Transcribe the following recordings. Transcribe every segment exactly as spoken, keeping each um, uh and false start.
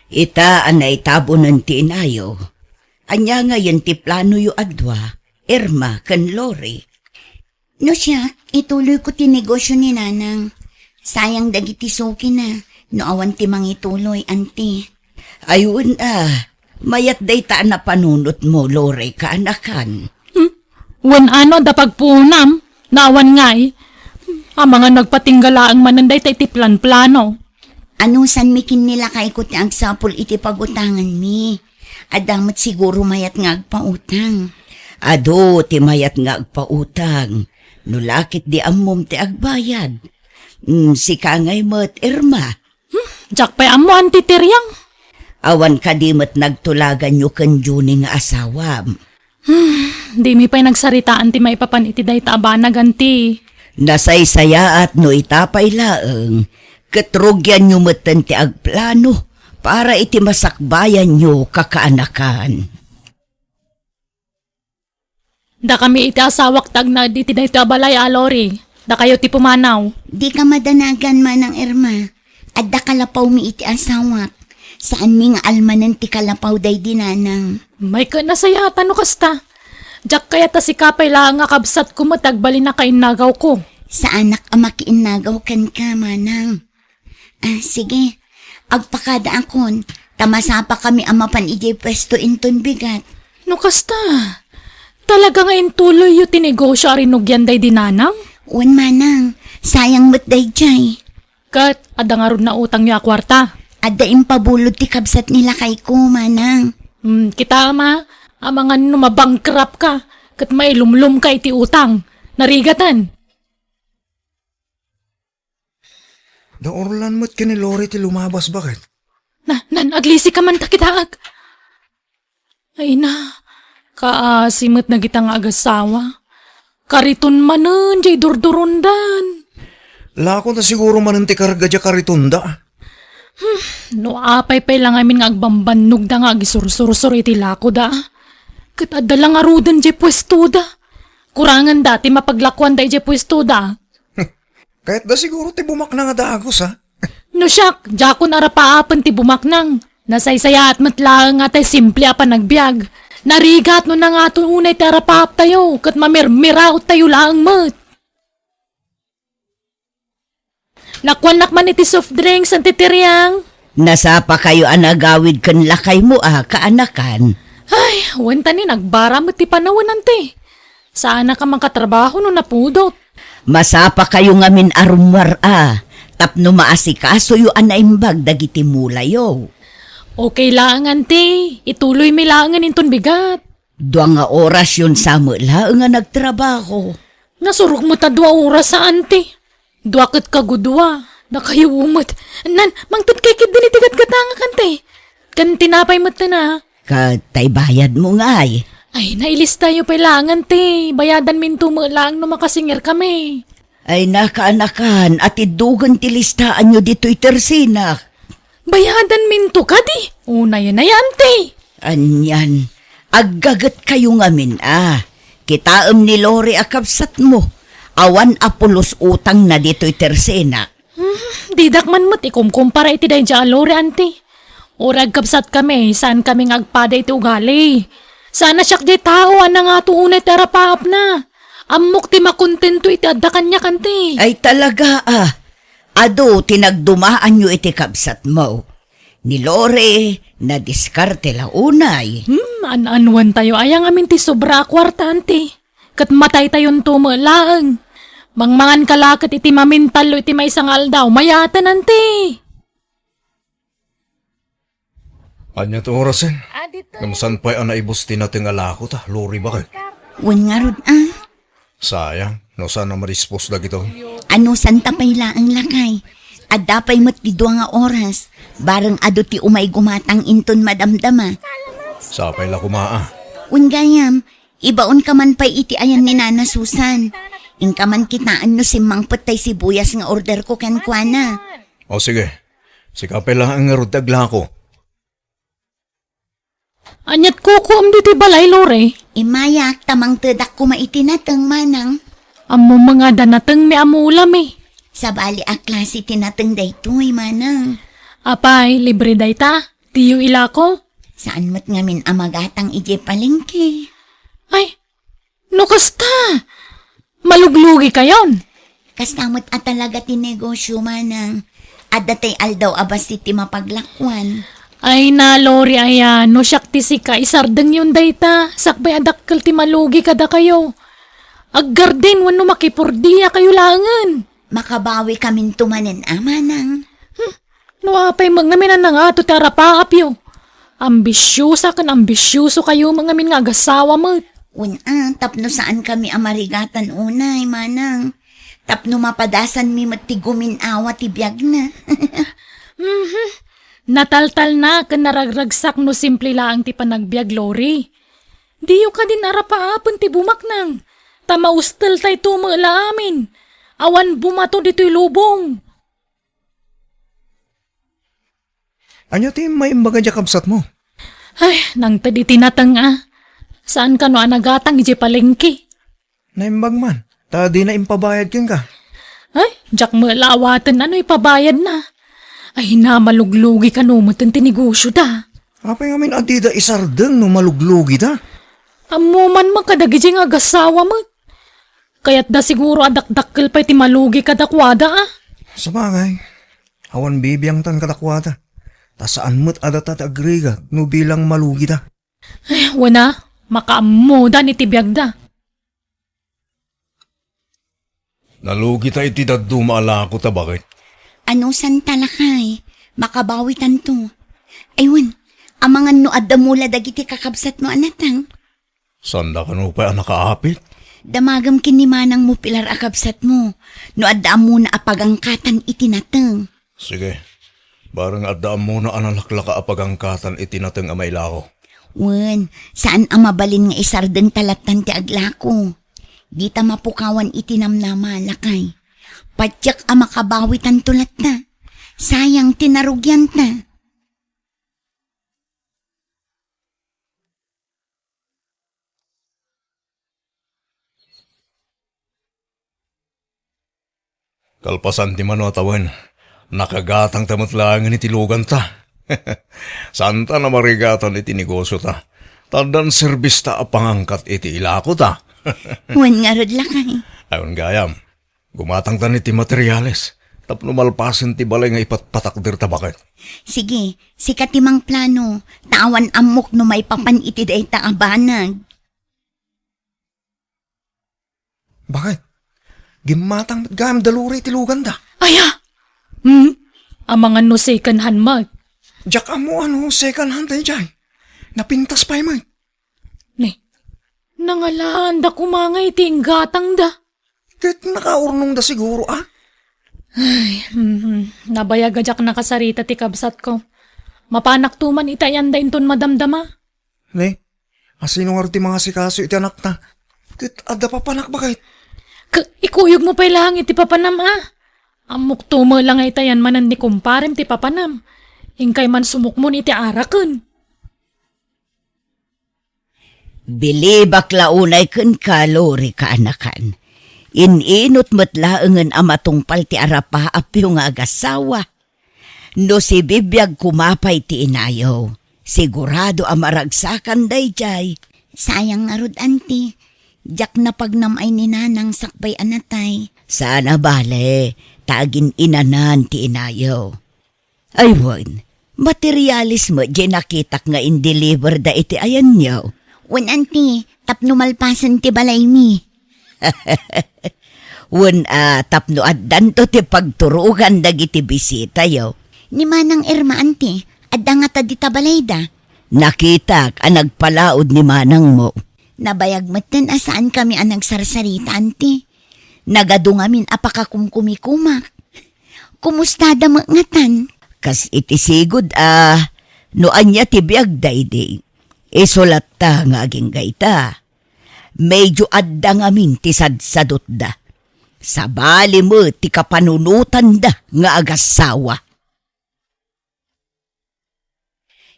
Ita a naitabunen ti inayo. Ania ngayen ti planoyo a dua, Irma ken Lori? No siak, ituloyko ti negosio ni Nanang. Sayang dagiti sukina no awan ti mangituloy, anti. Ay, wen a, mayat dayta a napanunotmo, Lori, kaanakan. Hmm? Wen ano da pagpuonam? Naawan ngay? Amangan nagpatingga laeng manen dayta iti planplano. Anusanmi ken ni lakayko ti agsapul iti pagutanganmi. Adda met siguro mayat nga agpautang. Adu ti mayat nga agpautang. No lakit di ammom ti agbayad. Mm, sika ngay met, Irma. Hmm, diak pay ammo, Anti Tiriang. Awan kadi met nagtulaganyo ken Junie nga asawam? Hmm, dimi pay nagsaritaan ti maipapan iti dayta a banag, Anti. Nasaysayaat no ita pay laeng, ket rugianyo metten ti agplano para iti masakbayanyo kakaanakan. Dakami iti asawak ti agnaed iti daytoy a balay a, Lori. Dakayo ti pumanaw. Dika madanagan, Manang Irma. Adda kalapawmi iti asawak. Saanmi nga almanen ti kalapaw daydi Nanang. May ket nasayaat no kasta. Diak kayat a sika pay laeng a kabsatko met agbalin a kainnagawko. Saanak a makiinnagaw kenka, Manang. Ah, sige. Agpakadaakon, ta masapakami a mapan idiay puesto inton bigat. No kasta, talaga nga intuloyyo ti negosio a rinugian daydi Nanang? Wen, Manang, sayang met daydiay. Ket adda ngarud nautangyo a kuarta? Adda impabulod ti kabsat ni lakayko, Manang. Hmm, kitaem a, amangan no mabankrupt ka, ket mailumlom ka iti utang. Narigaten. Naurlan met ken ni Lori ti lumabas, baket. Na, nan, aglisi ka man ta kitaek. Ay na, kaasi met dagita nga agasawa. Kariton manen jay durdurondan. Lako na siguro manen ti karga jay karitonda. Hmm, no apay pay la ngamin nga agbambannogda nga agisursursor iti lakoda. Ket adda la ngaruden jay puestoda. Kuranganda ti mapaglakuanda idiay puestoda. Kayatda siguro ti bumaknang a dagus, a? No siak, diakon arapaapen ti bumaknang. Nasaysayaat met laeng nga tay simple a panagbiag. Narigat no nangato unay ti arapaaptayo, ket mamirmiraottayo laeng met. Nakuanak man iti soft drinks, Anti Tiriang. Nasapakayo a nagawid ken lakaymo a kaanakan. Ay, wen ta ni nagbara met ti panawen, Anti. Saanak a makatrabaho no napudot. Masapakayo ngamin a rummuar a, tapno maasikasoyo a naimbag dagiti mulayo. Okay laeng, Anti. Ituloymi laengen inton bigat. Dua nga orasyon sa met laeng a nagtrabaho. Nasurok met a dua oras a, Anti. Dua ket kagudua. Nakayo met. Nan, mangted kay ketdin iti gatgatangak, Anti. Ken tinapay met ten a. Ket tay bayadmo ngay? Ay, nailistayo pay laeng, Anti. Bayadanminto met laeng no makasingirkami. Ay, nakaanakan, atiddogen ti listaanyo ditoy tersinak. Bayadanminto kadi? Unay, unay, Anti. Anian, aggagetkayo ngamin a. Kitaem ni Lori a kabsatmo. Awan a pulos utangna ditoy tersinak. Hmm, didak man met ikumkumpara iti daydiay a Lori, Anti. Uray agkabsatkami, saankami nga agpada iti ugali. Saan a siak jay tao a nangato unay ti arapaapna. Ammok ti makontento iti adda kaniak, Anti. Ay talaga a. Adu ti nagdumaanyo iti kabsatmo. Ni Lori, nadiskarte la unay. Hmm, an-anuantayo aya ngamin ti sobra a kuarta, Anti. Ket mataytayonto met laeng. Mangmanganka la ket iti mamintallo iti maysa nga aldaw, mayaten, Anti. Ania ti orasen? Ngem saan pay a naibus ti nateng a lakota, Lori, baket? Wen ngarud a. Sayang, no saan a madispos dagitoy. Anusanta pay laeng, lakay. Adda pay met ti dua nga oras. Bareng adu ti umay gumatang inton madamdama. Sapay la koma a. Wen gayam, ibaonka man pay iti ayan ni Nana Susan. Inka man kitaen no simmangpet tay sibuyas nga orderko kenkuana. O sige, sika pay laeng ngarud ti aglako. Aniat kukuam ditoy balay, Lori? Imayak ta mangtedak koma iti nateng, manang. Ammom nga adda natengmi a mula mi. Sabali a klase ti nateng daytoy, manang. Apay, libre dayta? Diyo ilako? Saan met ngamin a magatang idiay palengke. Ay, no kasta, maluglugikayon. Kasta met a talaga ti negosyo, manang. Adda tay aldaw a bassit ti mapaglakuan. Ay na, Lori, aya, no siak ti sika, isardengyon dayta. Sakbay a dakkel ti malugi kadakayo. Aggarden wenno makipurdiakayo laengen. Makabawikaminto manen a, manang. Hmm, no apay met ngamin a nangato ti arapaapyo. Ambisiosa ken ambisiosokayo met ngamin nga agasawa met. Wen a, tapno saankami a marigatan unay, manang. Tapno mapadasanmi met ti gumin-awa ti biagna. Mhm. Nataltalna ken naragragsak no simple laeng ti panagbiag, Lori. Diyo kadin arapaapen ti bumaknang, ta mausteltayto met la amin. Awan bumato ditoy lubong. Ania ti maimbag a diay kabsatmo? Ay, nangted iti nateng a. Saan kano a nagatang idiay palengke? Naimbag man, ta dina impabayad kenka. Ay, diak met la awaten a no ipabayadna. Ay, na, maluglugi kano met ti negosyoda. Apay ngamin a dida isardeng no maluglugida? Ammo man met kadagidi nga agasawa met. Kayatda siguro a dakdakkel pay ti malugi kadakuada a. Sabagay, awan bibiangtan kadakuada. Ta saan met a data ti agrigat no bilang malugida. Ay, wen a, makaammodan iti biagda. Nalugita iti dadduma a lakota, baket. Anusanta, lakay, makabawitanto. Ay wen, amangan no adda mula dagiti kakabsatmo a nateng. Saanda kano pay a nakaapit? Damagem ken ni manangmo Pilar a kabsatmo, no adda ammona a pagangkatan iti nateng. Sige. Bareng adda ammona a nalaklaka a pagangkatan iti nateng a mailako. Wen, saan a mabalin nga isardengta lattan ti aglako. Dita mapukawan iti namnama, lakay. Patiek a makabawitanto latta. Sayang ti narugianta. Kalpasan ti mano a tawen, nakagatangta met laengen iti luganta. Saanta a marigatan iti negosyota. Ta addan serbista a pangangkat iti ilakota. Wen ngarud, lakay. Ay, wen gayam. Gumatangtan iti materiales tapno malpasen ti balay nga ipatpatakderta, baket. Sige, sika ti mangplano, ta awan ammok no maipapan iti dayta a banag. Baket? Gimmatang met gayam da Lori iti luganda. Aya! Hmm? Amangan no second hand met. Diak ammo a no second hand daydiay. Napintas pay met. Ne, nangalaanda koma nga iti inggatangda. Ket nakaurnongda siguro, a? Ay, mhm. Nabayag a diak nakasarita ti kabsatko. Mapanakto man iti ayanda inton madamdama. Ne, asino ngarud ti mangasikaso iti anakna? Ket adda papanak, baket? Ke-, ikuyogmo pay laeng iti papanam, a? Ammokto met la nga itayan manen ni kumparem ti papanam. Inkay man sumukmon iti araken. Bilibak la unay kenka, Lori, kaanakan. In-inut met laengen a matungpal ti arapaapyo nga agasawa. No sibibiag koma pay ti inayo, sigurado a maragsakan daydiay. Sayang ngarud, anti. Diak napagnam ay ni nanang sakbay a natay. Saan a bale, ta agin-inanan ti inayo. Ay wen, materialis met diay nakitak nga indeliverda iti ayanyo. Wen, anti, tapno malpasen ti balaymi. Wen a, tapno addanto ti pagturogan dagiti bisitayo. Ni Manang Irma, anti, adda ngata dita balayda? Nakitak a nagpalaod ni manangmo. Nabayag metten a saankami a nagsarsarita, anti. Nagadu ngamin a pakakumkumikomak. Kumustada met ngatan? Kas iti sigud a, no ania ti biagda idi, isu latta nga agingga ita. Medyo adda ngamin ti sadsadutda. Sabali met ti kapanunotanda nga agasawa.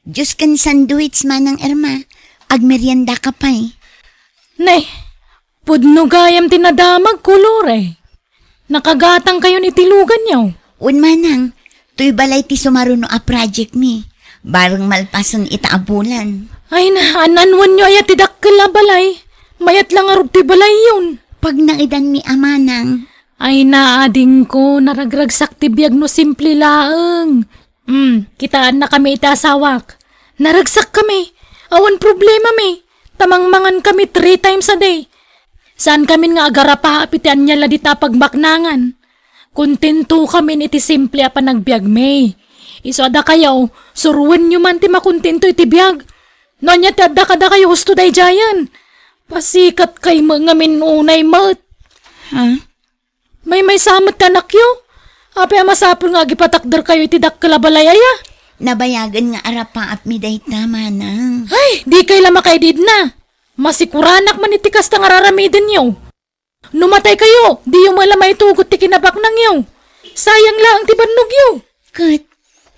Juice ken sandwich, Manang Irma. Agmeriendaka pay. Nay, pudno gayam ti nadamagko, Lori. Nakagatangkayon iti luganyo? Wen, manang, toy balay ti sumaruno a project mi. Bareng malpasen ita a bulan. Ay na, an-anwenyo aya ti dakkel a balay? Mayat la ngarud ti balayyon. Pagnaedanmi a manang. Ay na, adingko, naragragsak ti biag no simple laeng. Hmm, kitaannakami iti asawak. Naragsakkami. Awan problemami. Ta mangmangankami three times a day. Saankamin nga agarapaap iti ania la dita a pagbaknangan. Kontentokamin iti simple a panagbiagmi. Isu a dakayo, suroenyo man ti makontento iti biag. No ania ti adda kadakayo husto daydiayen. Pasikatkay met ngamin unay met. Ha? Maymaysa met ti anakyo. Apay a masapul nga agipatakderkayo iti dakkel a balay aya? Nabayagen nga arapaapmi dayta, manang. Ay, dikay la makaididna. Masikuranak man iti kasta nga raramidenyo. No mataykayo, diyo met la maitugot ti kinabaknangyo. Sayang laeng ti bannogyo. Ket,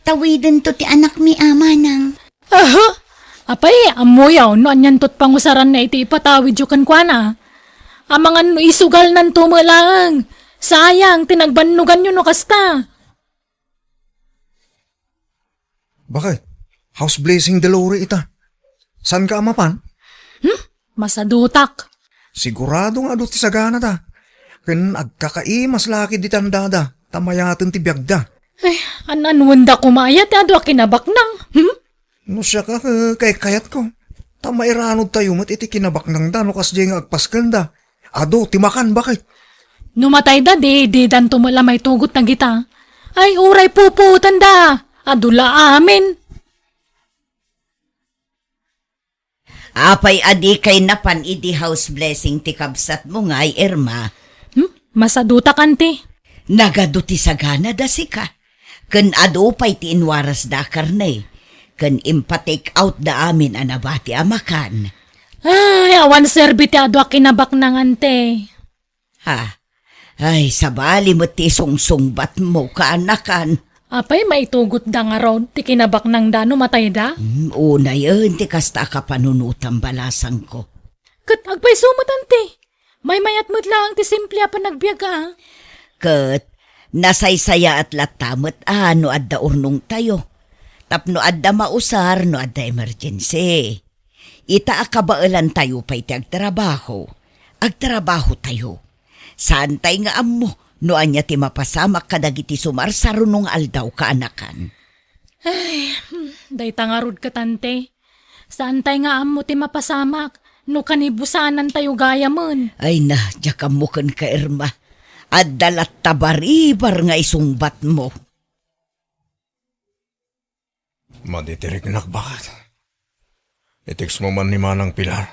tawidento ti anakmi a manang. Aha! Apay, ammoyo no anianto ti pangusaranna iti ipatawidyo kenkuana. Amangan no isugalnanto met laeng. Sayang ti nagbannoganyo no kasta. Bakit? House blessing da Lori ita. Saanka a mapan? Hmm? Masadutak. Sigurado nga adu ti saganada. Ken agkakaimas la ketdi ti andada, ta mayaten ti biagda. Ay, an-anwenda koma aya ti adu a kinabaknang? Hmm? No siak, eh, kaykayatko. Ta mairanodtayo met iti kinabaknangda no kasdiay nga agpaskenda. Adu ti makan, bakit? No matayda, di, didanto met la maitugot dagita. Ay, uray pupuotanda. Adu la amin. Apay a dikay napan idi house blessing ti kabsatmo ngay, Irma? Hmm? Masadutak, anti. Nagadu ti saganada sika. Ken adu pay ti inwarasda a karne. Ken impa-take out da amin a nabati a makan. Ay, awan serbi ti adu a kinabaknang, anti. Ha? Ay, sabali met ti sungsungbatmo, kaanakan. Apay, maitugotda ngarud ti kinabaknangda no matayda? Hmm, unayen ti kasta a kapanunotam, balasangko. Ket agpayso met, anti. Maymayat met laeng ti simple a panagbiag, a. Ket nasaysayaat latta met a no adda urnongtayo. Tapno adda mausar no adda emergency. Ita a kabaelantayo pay ti agtrabaho, agtrabahotayo. Saantay nga ammo no ania ti mapasamak kadagiti sumarsaruno nga aldaw, kaanakan. Ay, hmm, dayta ngarud ket, anti. Saantay nga ammo ti mapasamak no kanibusanantayo gayamen. Ay na, diak ammo kenka, Irma. Adda latta baribar nga isungbatmo. Madi ti riknak, baket. I-text mo man ni Manang Pilar.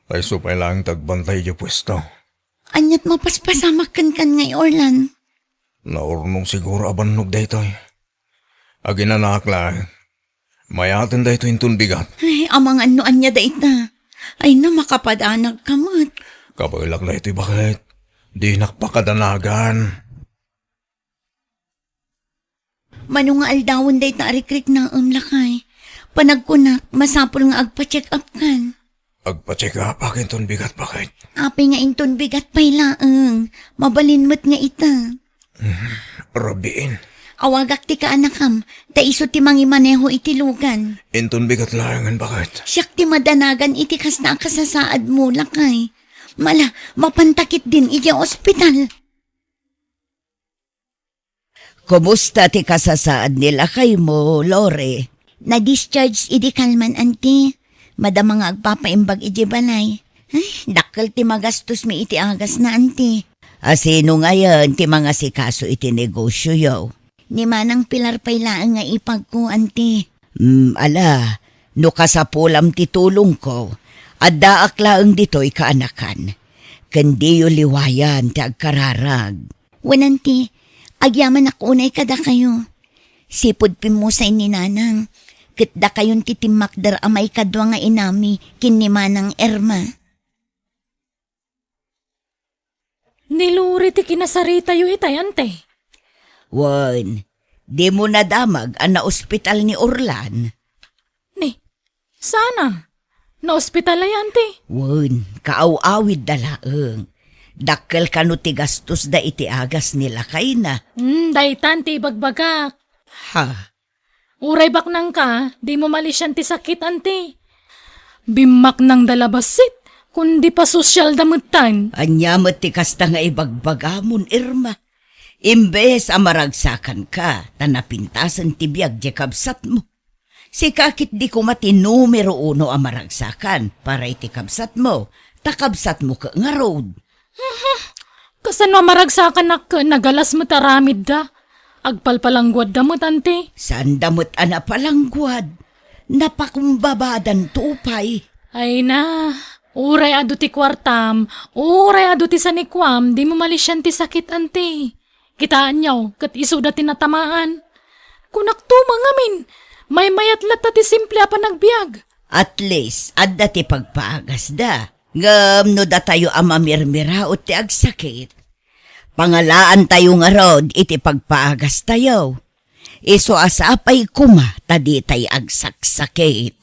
Payso pay laeng ti agbantay idiay puesto. Aniat mapaspasamak kenka ngay, Orlan? Naurnong siguro a bannog daytoy. Aginanaak laeng. Mayaten daytoy inton bigat. Ay, amangan no ania dayta. Ay na, makapadanagka met. Kabaelak daytoy, baket. Dinak pakadanagan. Mano nga aldawen dayta a rikriknaem, lakay? Panagkunak, masapul nga agpa-check up kan. Agpa-check up, akin ton bigat, baket. Apay nga inton bigat pay laeng. Mabalin met nga ita. Hmm, rabiin. Awagak ti kaanakam, ta isu ti mangimaneho iti lugan. Inton bigat laengen, baket. Siak ti madanagan iti kasta a kasasaadmo, lakay. Mala, mapanta ketdin idiay ospital. Kumusta ti kasasaad ni lakaymo, Lore? Na-discharge idi kalman, anti. Madama nga agpapaimbag idiay balay. Ay, dakkel ti magastosmi iti agasna, anti. A sino ngayen ti mangasikaso iti negosioyo? Ni Manang Pilar pay laeng nga ipagko, anti. Mm, ala, no kasapulam ti tulongko, addaak laeng ditoy, kaanakan. Ken diyo liwayan ti agkararag. Wen, anti, agyamanak unay kadakayo. Sipud pimmusay ni Nanang, ket dakayon ti timmakder a maikadua nga inami ken ni Manang Irma. Ni Lori ti kinasaritayo itay, anti? Wen, dimo nadamag a naospital ni Orlan? Ni, sana. Naospital aya, anti? Wen, kaaw-awidda laeng. Dakkel kano ti gastosda iti agas ni lakayna. Hmm, daytan ti ibagbagak. Ha? Uray baknangka, dimo malisian ti sakit, anti. Bimmaknangda la bassit, kundi pasosyalda metten. Ania met ti kasta nga ibagbagamon, Irma? Imbes a maragsakanka, ta napintasen ti biag diay kabsatmo. Sika ketdi koma ti numero uno a maragsakan para iti kabsatmo, ta kabsatmo ket ngarud. Kasano a maragsakanak ket nagalas met aramidda? Agpalpalangguadda met, anti. Saanda met a napalangguad. Napakumbabadanto pay. Ay na, uray adu ti kuartam, uray adu ti sanikuam, dimo malisian ti sakit, anti. Kitaenyo, ket isuda ti natamaan. Kunakto met ngamin, maymayat latta ti simple a panagbiag. At least, adda ti pagpaagasda. Ngem no datayo a mamirmiraot ti agsakit, pangalaantayo ngarud iti pagpaagastayo. Isu a sapay koma ta ditay agsaksakit.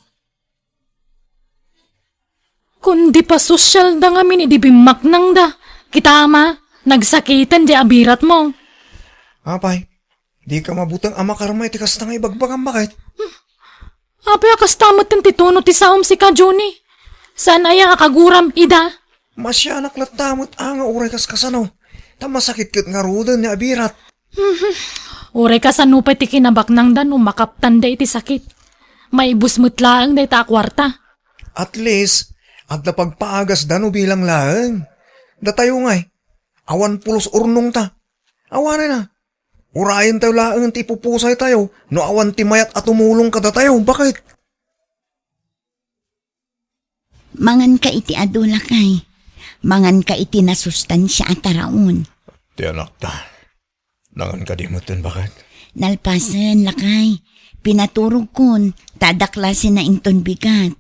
Kundi pasosyalda ngamin idi bimmaknangda. Kita, ama, nagsakiten diay abiratmo. Apay, dika mabuteng a makarma iti kasta nga ibagbagam, baket? Apay a kasta metten ti tono ti saom, sika, Johnny? Saan aya a kaguram ida? Masianak latta met a nga uray kaskasano. Ta masakit ket ngaruden nga abirat. Uray kasano pay ti kinabaknangda no makaptanda iti sakit. Maibus met laeng dayta a kuarta. At least, adda pagpaagasda no bilang laeng. Datayo ngay, awan pulos urnongta. Awanen a. Urayentayo laeng ti ipupusaytayo no awan ti mayat a tumulong kadatayo. Baket? Manganka iti adu, lakay. Manganka iti nasustansia a taraon. Ti anakta, nangan kadi metten, baket? Nalpasen, lakay. Pinaturogkon, ta adda klasenna inton bigat.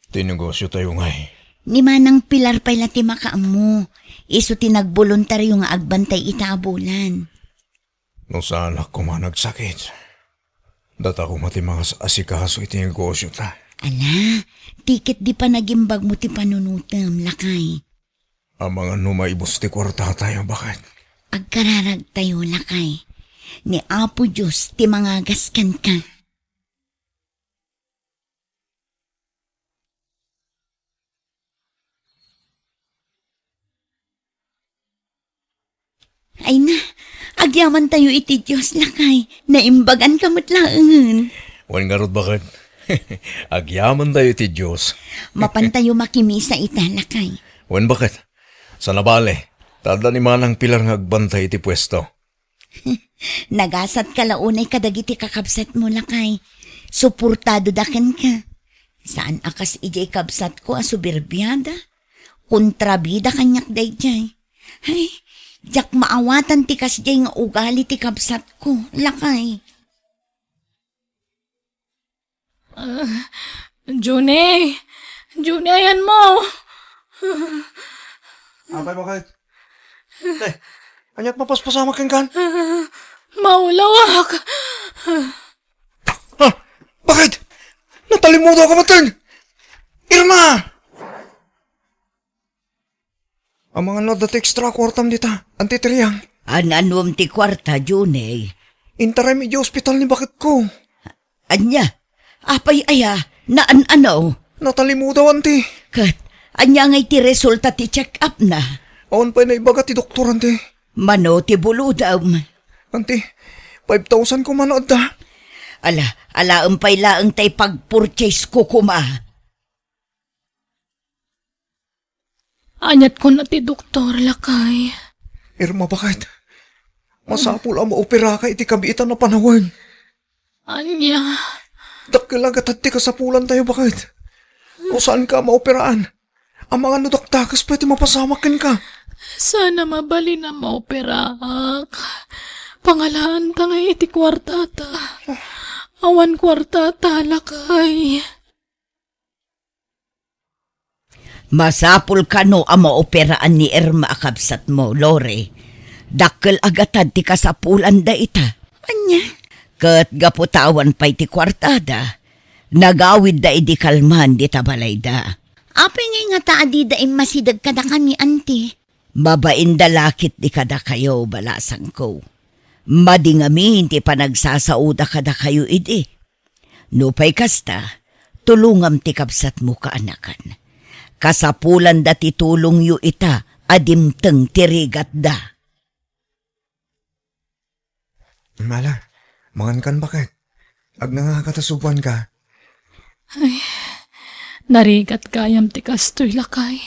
Ti negosiotayo ngay? Ni Manang Pilar pay la ti makaammo. Isu ti nagboluntario nga agbantay ita a bulan. No saanak koma nagsakit, data koma ti mangas-asikaso iti negosiota. Ala, ti ketdi panagimbagmo ti panunotem, lakay. Amangan no maibus ti kuartatayo, baket? Agkararagtayo, lakay. Ni Apo Dios ti mangagas kenka. Ay na, agyamantayo iti Dios, lakay. Naimbaganka met laengen. Wen ngarud, baket? Agyamantayo iti Dios. Mapantayo makimisa ita, lakay. Wen, baket? Saan a bale, ta adda ni Manang Pilar nga agbantay iti puesto. Nagasatka la unay kadagiti kakabsatmo, lakay. Suportadoda kenka. Saan a kas idiay kabsatko a soberbiada. Kontrabida kaniak daydiay. Ay, diak maawatan ti kasdiay nga ugali ti kabsatko, lakay. Ah, Juni! Juni, ayanmo! Apay, baket? Te, aniat mapaspasamak kenkan? Ah, maulawak! Ah, baket? Natalimudawka metten! Irma! Amangan no adda ti extra a kuartam dita, Anti Triang. An-anuem ti kuarta, Junay? Intarem idiay ospital ni baketko. Ania? Apay aya? Naan-ano? Natalimudaw, Anti. Ket ania ngay ti resulta ti check-up na? Awan pay naibaga ti doktor, Anti. Mano ti bulodem? Anti, five thousand koma no adda. Ala, alaem pay laeng tay pag-purchase ko koma. Aniat kuna ti doktor, lakay? Irma, baket? Masapul a maoperaka iti kabiitan a panawen. Ania? Dakkel a gatad ti kasapulantayo, baket. No saanka a maoperaan, amangan no dakdakes pay ti mapasamak kenka. Saan a mabalin a maoperaak. Pangalaanta ngay iti kuartata. Awan kuartata, lakay. Masapul kano a maoperaan ni Irma a kabsatmo, Lore. Dakkel a gatad ti kasapulan dayta. Ania? Ket gapu ta awan pay ti kuartada, nagawidda idi kalman dita balayda. Apay ngay ngata a dida immasideg kadakami, Anti? Mabainda la ketdi kadakayo, balasangko. Madi ngamin ti panagsasaoda kadakayo idi. Nupay kasta, tulongam ti kabsatmo kaanakan. Kasapulanda ti tulongyo ita a dimteng ti rigatda. Mala, mangankan baket. Agnangaka ta subuanka. Ay, narigat gayam ti kastoy, lakay.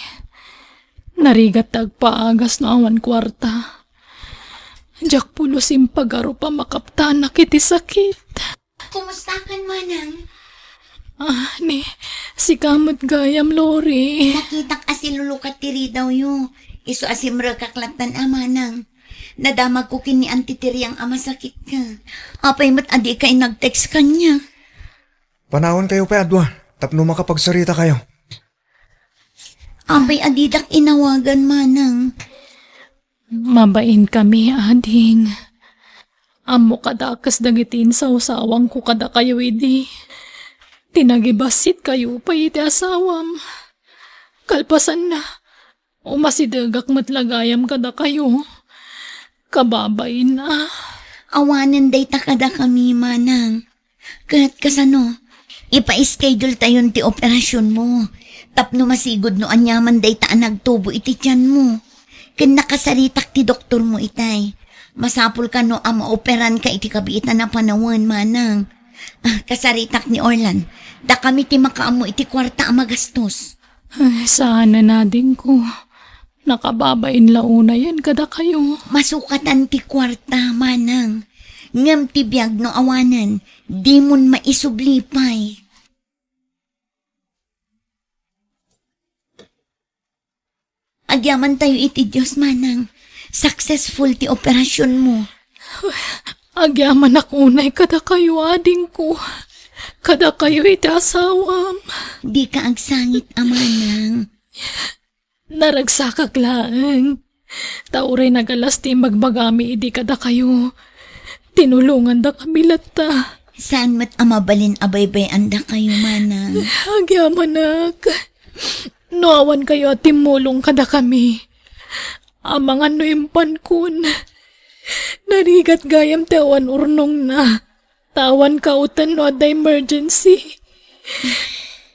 Narigat ti agpaagas no awan kuarta. Diak pulos impagarup a makaptanak iti sakit. Kumustakan, manang? Ah, ni, sika met gayam, Lori. Nakitak a silulukat ti ridawyo. Isu a simrekak lattan a manang. Nadamagko ken ni Auntie Tiriang a masakitka. Apay met a dika nag-text kaniak? Panawankayo pay a dua, tapno makapagsaritakayo. Apay a didak inawagan, manang? Mabainkami, ading. Ammok a dakes dagiti insawsawangko kadakayo idi. Ti nagibassitkayo pay iti asawam. Kalpasanna, umasidegak met la gayam kadakayo. Kababain a. Awanen dayta kadakami, manang. Ket kasano, ipa-schedule tayon ti operasionmo tapno masigud no aniaman dayta a nagtubo iti tianmo. Ken nakasaritak ti doktormo itay. Masapulka no a maoperanka iti kabiitan a panawen, manang. Ah, kasaritak ni Orlan. Dakami ti makaammo iti kuarta a magastos. Ay, saanen, adingko. Nakababain la unayen kadakayo. Masukatan ti kuarta, manang. Ngem ti biag no awanen, dimon maisubli pay. Agyamantayo iti Dios, manang. Successful ti operasionmo. Agyamanak unay kadakayo, adingko. Kadakayo iti asawam. Dika agsangit a manang. Naragsakak laeng. Ta uray nagalas ti imagbagami idi kadakayo. Tinulongandakami latta. Saan met a mabalin a baybay-andakayo, manang? Agyamanak. No awankayo a timmulong kadakami, amangan no impankon. Narigat gayam ti awan urnongna. Ta awan kauten no adda emergency.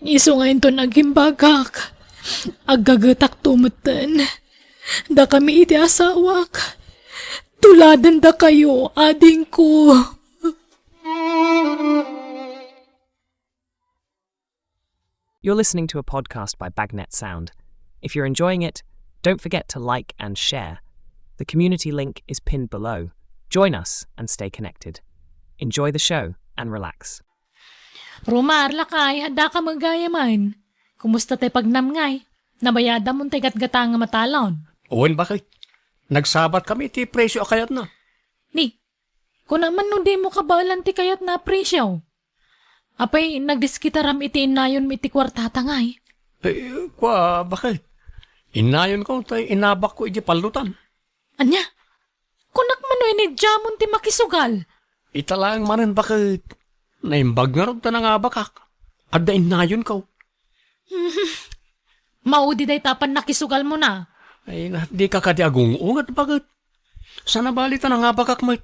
Isu nga inton agimbagak, aggagetakto metten. Dakami iti asawak. Tuladendakayo, adingko. You're listening to a podcast by Bagnet Sound. If you're enjoying it, don't forget to like and share. The community link is pinned below. Join us and stay connected. Enjoy the show and relax. Romar, lakay, addaka met gayam. Kumusta tay pagnamnam? Nabayadamon tay gatgatangam a talon? Wen, baket. Nagsabatkami iti presio a kayatna. Ni, kunam man no dimo kabaelan ti kayatna a presio? Apay, nagdiskitaram iti innayonmi iti kuartata ngay? Eh, kua, baket. Innayonko tay inabakko idiay pallotan. Ania? Kunak man no inidiamon ti makisugal? Ita laeng manen, baket. Naimbag ngarud ta nangabakak. Adda innayonko. Maudi dayta pannakisugalmona. Ay, na, dika kadi agung-unget, baket. Saan a bali ta nangabakak met.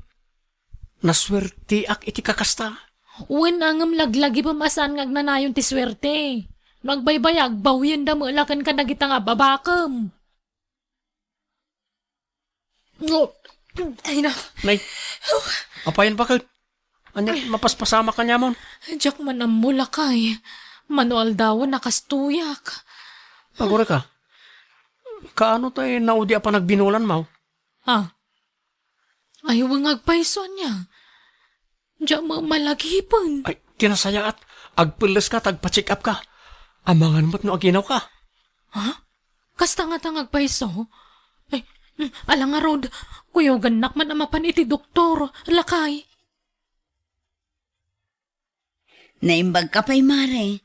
Nasuerteak iti kakasta. Wen, ngem laglagipem a saan nga agnanayon ti suerte. No agbaybaya, agbawyenda met la ken kadagita nga ababakem. Ay, na. Nay, apayen, baket? Ania, mapaspasamak kaniamon? Diak man ammo, lakay. Mano aldawen a kastoyak. Agurayka, kaano tay naudi a panagbinulanmo? Ah, ay, wen, agpayso ania. Diak met malagipen. Ay, ti nasayaat, agpelleska ta agpa-check up ka. Amangan met no aginawka. Ha? Kasta ngata nga agpayso? Ay, mm, ala ngarud, kuyogannak man a mapan iti doktor, lakay. Naimbagka pay, Mare.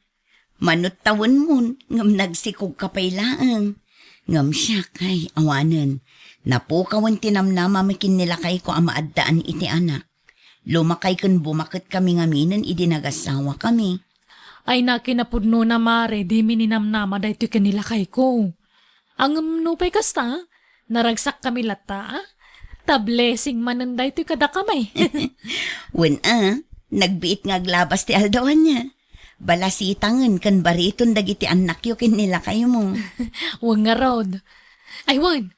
Mano tawenmon, ngem nagsikogka pay laeng. Ngem siak, ay, awanen. Napukawen ti namnamam ken ni lakayko a maaddaan iti anak. Lumakay ken bumaketkami ngaminen idi nagasawakami. Ay, nakinapudnona, Mare, dimi ninamnama daytoy ken ni lakayko. Ngem nupay kasta, naragsakkami latta, a? Ta blessing manen daytoy kadakami. Wen a, Nagbiit nga aglabas ti aldaw ania. Balasitangen ken bariton dagiti annakyo ken ni lakaymo. Wen ngarud. Ay wen,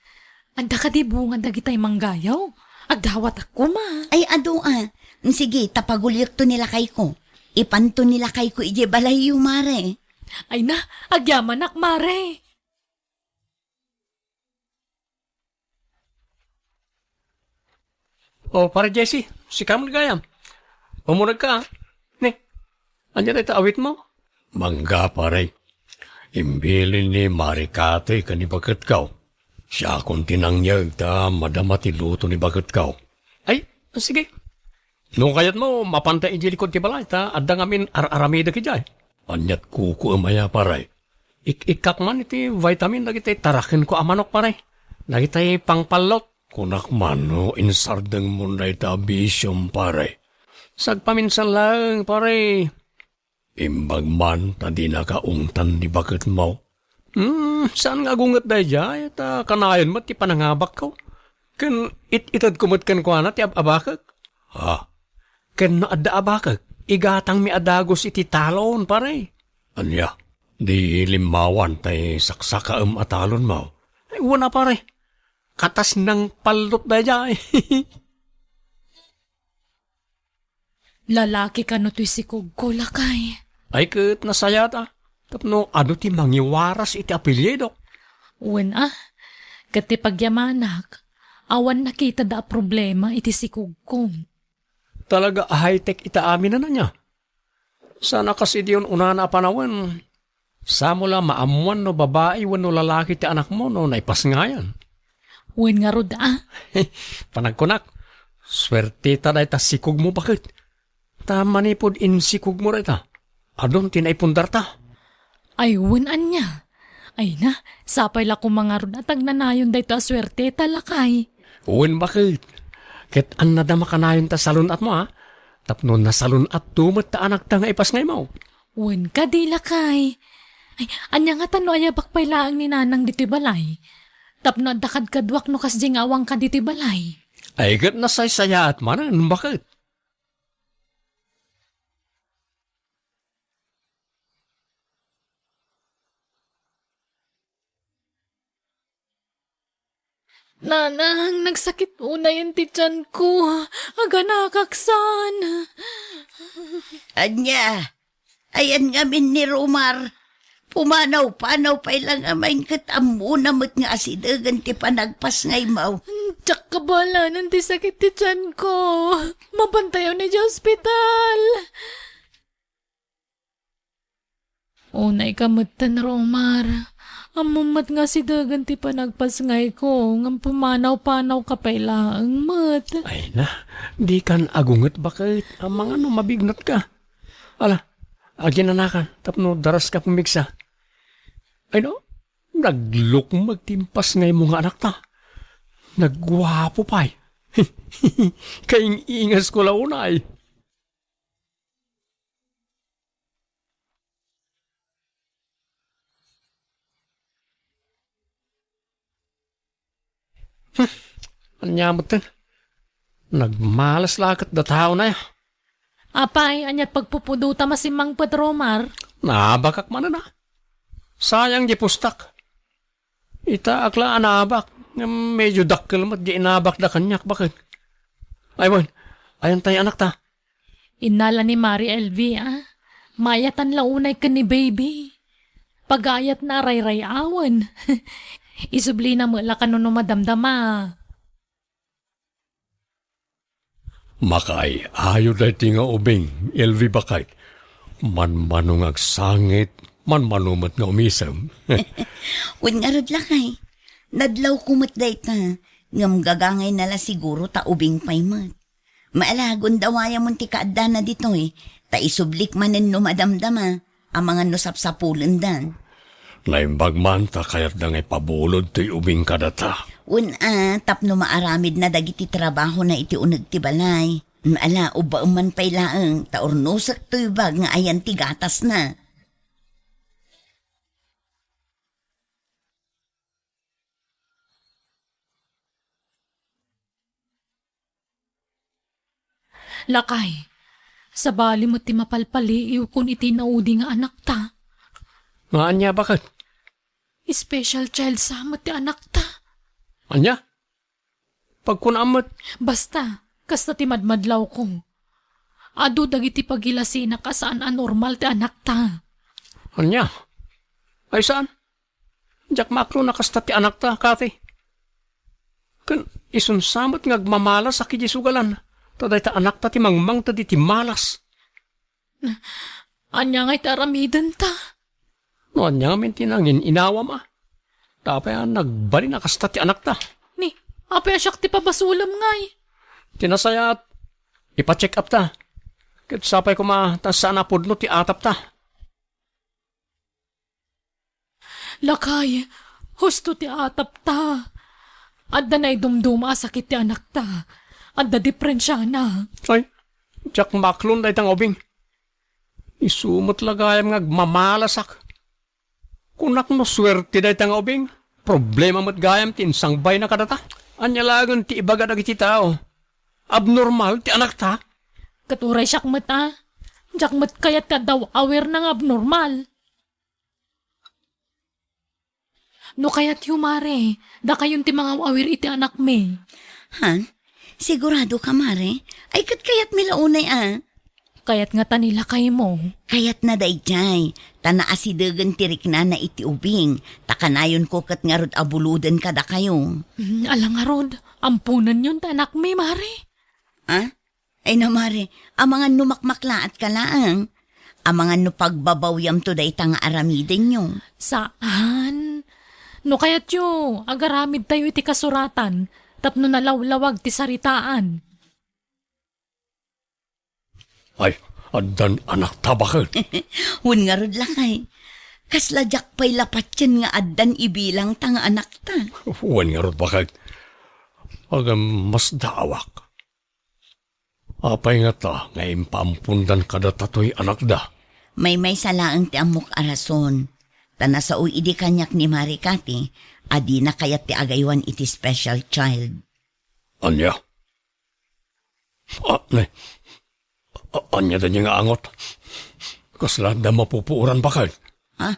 adda kadi bunga dagitay manggayaw? Agdawatak koma. Ay, adu a. Sige, ta paguliekto ni lakayko. Ipanto ni lakayko idiay balayyo, mare. Ay na, agyamanak, mare. O, Pare Jesse, sika met gayam. Umunegka, a. Ne, ania dayta awitmo? Mangga, pare. Imbilin ni Mari Katoy ken ni baketko. Siakon ti nangyeg ta madama ti luto ni baketko. Ay, sige. No kayatmo, mapanta idiay likod ti balay, ta adda ngamin ar-aramidek idiay. Aniat kukuem aya, pare? Ik-ikkak man iti vitamin dagiti tarakenko a manok, pare. Dagiti pangpallot. Kunak man no insardengmon dayta a bisiom, pare. Sagpaminsan laeng, pare. Imbag man ta dinaka ungtan ni baketmo. Hmm, saan nga agunget daydiay, ta kanayon met ti panangabakko. Ken it-itedko met kenkuana ti ab-abakek. Ha? Ken no adda abakek, igatangmi a dagus iti talon, pare. Ania? Di limmawan tay saksakaem a talonmo? Ay, wen a, pare. Katas nangpallot daydiay. Lalaki kano toy sikogko, lakay? Ay, ket nasayaat a. Tapno adu ti mangiwaras iti apelyidok. Wen a, ket ti pagyamanak, awan nakitada a problema iti sikogko. Talaga a high-tech ita amin a ania? Saan a kas idi un-unana a panawen, samo la maammuan no babai wenno lalaki ti anakmo no naipasngayan. Wen ngarud a. Panagkunak, suerteta dayta sikogmo, baket. Ta manipud insikogmo dayta, adun ti naipundarta. Ay, wen ania? Ay na, sapay la koma ngarud a tagnanayon dayta a suerteta, lakay. Wen, baket. Ket annada makanayon ta salun-atmo, a? Tapno nasalun-atto met ta anakta nga ipasngaymo. Wen kadi, lakay. Ay, ania ngata no ayabak pay laeng ni nanang ditoy balay? Tapno adda kadkaduak no kasdi nga awan ka ditoy balay. Ay, ket nasaysayaat manen, baket. Nanang, nagsakit unayen ti tianko. Aganakak saan. Ania? Ayan ngamin ni Romar. Pumanaw-panaw pay la ngamin ket ammona met nga asidegen ti panagpasngaymo. Diak kabalanen ti sakit ti tianko. Mapantayon idiay ospital. Unay ka metten, Romar. Ammom met nga asidegen ti panagpasngayko, ngem pumanaw-panaw ka pay laeng met. Ay na, dikan agunget baket. Amangan no mabignatka. Ala, aginanakan tapno daraska pumigsa. Ay no, naglukmeg ti impasngaymo nga anakta. Nagguapo pay. Kaing-ingasko la unay. Hmm, ania metten? Nagmalas la ket dataona. Apay, aniat pagpupudota masimmangpet, Romar? Naabakak manen a. Sayang di pustak. Itaak la a naabak, ngem medyo dakkel met di inabakda kaniak, baket. Ay wen, ayan tay anakta? Innala ni Mari Elvie, a. Maayatan la unay ken ni Baby. Pagayatna a rayray-awen. Isublina met la kano no madamdama. Makaay-ayo daytoy nga ubing, Elvie baket. Manmano nga agsangit, manmano met nga umisem. Wen ngarud, lakay. Nadlawko met dayta, ngem gagangayna la siguro ta ubing pay met. Maala, gundawayamon ti kaaddana ditoy, ta isublik manen no madamdama, amangan no sapsapulendan. Naimbag man ta kayatda nga ipabulod toy ubing kadata. Wen a, tapno maaramidna dagiti trabahona iti uneg ti balay. Ala, ubbaem man pay laeng, ta urnosek toy bag nga ayan ti gatasna. Lakay, Sabali met ti mapalpaliiwkon iti naudi nga anakta. Nga ania, baket? Special child sa met ti anakta. Ania? Pagkunam met. Basta, kasta ti madmadlawko. Adu dagiti pagilasinak a saan a normal ti anakta. Ania? Ay saan? Diak maaklon a kasta ti anakta, Kathy. Ken isunsa met nga agmamalasak iti sugalan, ta dayta anakta ti mangmangted iti malas. Ania ngay ti aramidenta? No ania ngamin ti nangin-inawam a? Ta apay a nagbalin a kasta ti anakta? Ni, apay a siak ti pabasolem ngay? Ti nasayaat, ipa-check up ta. Ket sapay koma ta saan a pudno ti atapta. Lakay, husto ti atapta. Adda naidumduma a sakit ti anakta. Adda depresiona. Ay, diak maaklon dayta nga ubing. Isu met la gayam nga agmamalasak. Kunak no suerte dayta nga ubing. Problema met gayam ti insangbayna kadata. Ania laengen ti ibaga dagiti tao? Abnormal ti anakta? Ket uray siak met a. Diak met kayat ti adda awirna nga abnormal. No kayatyo, Mare, dakayon ti mangaw-awir iti anakmi. Han? Sigurado ka, Mare? Ay, ket kayatmi la unay a. Kayat ngata ni lakaymo. Kayatna daydiay, ta naasidegen ti riknana iti ubing, ta kanayonko ket ngarud a buloden kadakayo. Mm, ala ngarud, amponenyon ti anakmi, Mare. Ah? Ay na, Mare, amangan no makmaklaatka laeng. Amangan no pagbabawiamto dayta nga aramidenyo. Saan? No kayatyo, agaramidtayo iti kasuratan tapno nalawlawag ti saritaan. Ay, addan anakta, baket? Wen ngarud, lakay. Kasla diak pay la patien nga addan ibilangta nga anakta. Wen ngarud, baket. Agam, masdaawak. Apay ngata nga impaampondan kadata toy anakda? Maymaysa laeng ti ammok a rason. Ta nasao idi kaniak ni Mare Cathy a dina kayat ti agaywan iti special child. Ania? Ah, ne. A-, ania daydiay nga angot? Kasla adda mapupuoran, baket? Ha?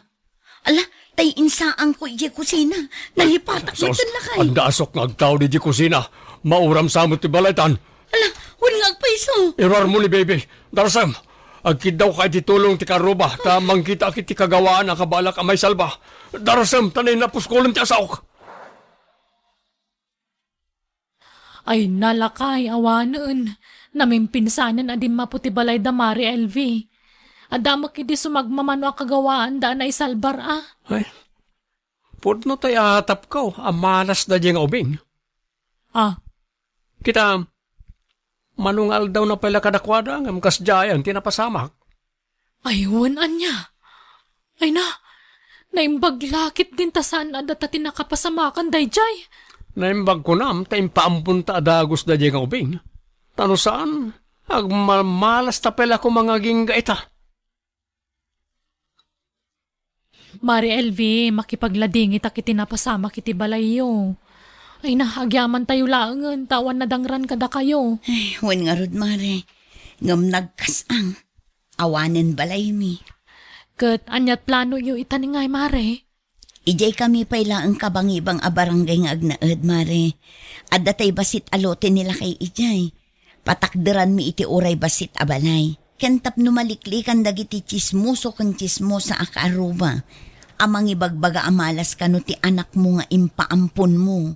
Ala, tay insaanko idiay kusina. Nalipatak. Sus, met, lakay. Adda sok nga agtaud idiay kusina. Mauram sa met ti balaytan. Ala, wen nga agpayso. Iruarmo ni baby. Darasem. Agkiddawka iti tulong ti karuba, ta mangkitaak iti kagawaan a kabalak a maisalba. Darasem, ta nainna puskolem ti asaok. Ay, nalakay, awanen. Namimpinsanen a dimmapo ti balay da Mare Elvie. Adda met idi sumagmamano a kagawaanda a naisalbar a. Ay, pudno tay atapko a malas daydiay nga ubing. Ah. Kita, mano nga aldawna pay la kadakuada, ngem kasdiayen ti napasamak. Ay, wen ania? Ay na, naimbag la ketdin ta saan a data ti nakapasamakan daydiay. Naimbag kunam ta impaamponta a dagus daydiay nga ubing. Ta no saan, agmamalasta pay la koma nga agingga ita. Mare Elvie, makipagladingitak iti napasamak iti balayyo. Ay na, agyamantayo laengen, ta awan nadangran kadakayo. Ay, wen ngarud, Mare. Ngem nagkas-ang. Awanen balaymi. Ket aniat planoyo ita ni ngay, Mare? Idiay kami pay laeng kabangibang a barangay nga agnaed, Mare. Adda tay bassit a lote ni lakay idiay. Patakderanmi iti uray bassit a balay. Ken tapno maliklikan dagiti tsismoso ken tsismosa a kaaruba a mangibagbaga a malas kano ti anakmo nga impaamponmo.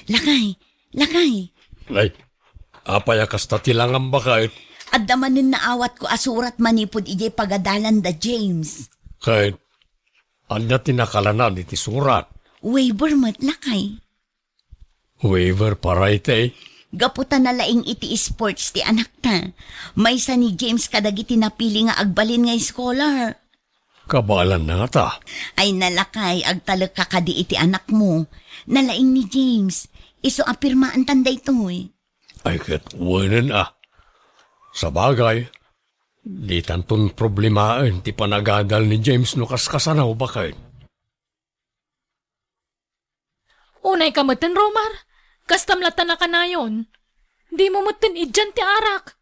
Lakay, lakay. Ay, apay a kasta ti langam, baket? Adda manen naawatko a surat manipud idiay pagadalan da James. Ket, ania ti nakalanad iti surat? Waiver met, lakay. Waiver para iti? Gapu ta nalaing iti sports ti anakta. Maysa ni James kadagiti napili nga agbalin nga scholar. Kabaelanna ngata? Ay, nalakay, agtalekka kadi iti anakmo. Nalaing ni James. Isu a pirmaantan daytoy. Ay, ket wenen a. Sabagay, Ditanton problemaen ti panagadal ni James no kaskasano, baket. Unay ka metten, Romar. Kastam latta nakanayon. Dimo metten idian ti arak.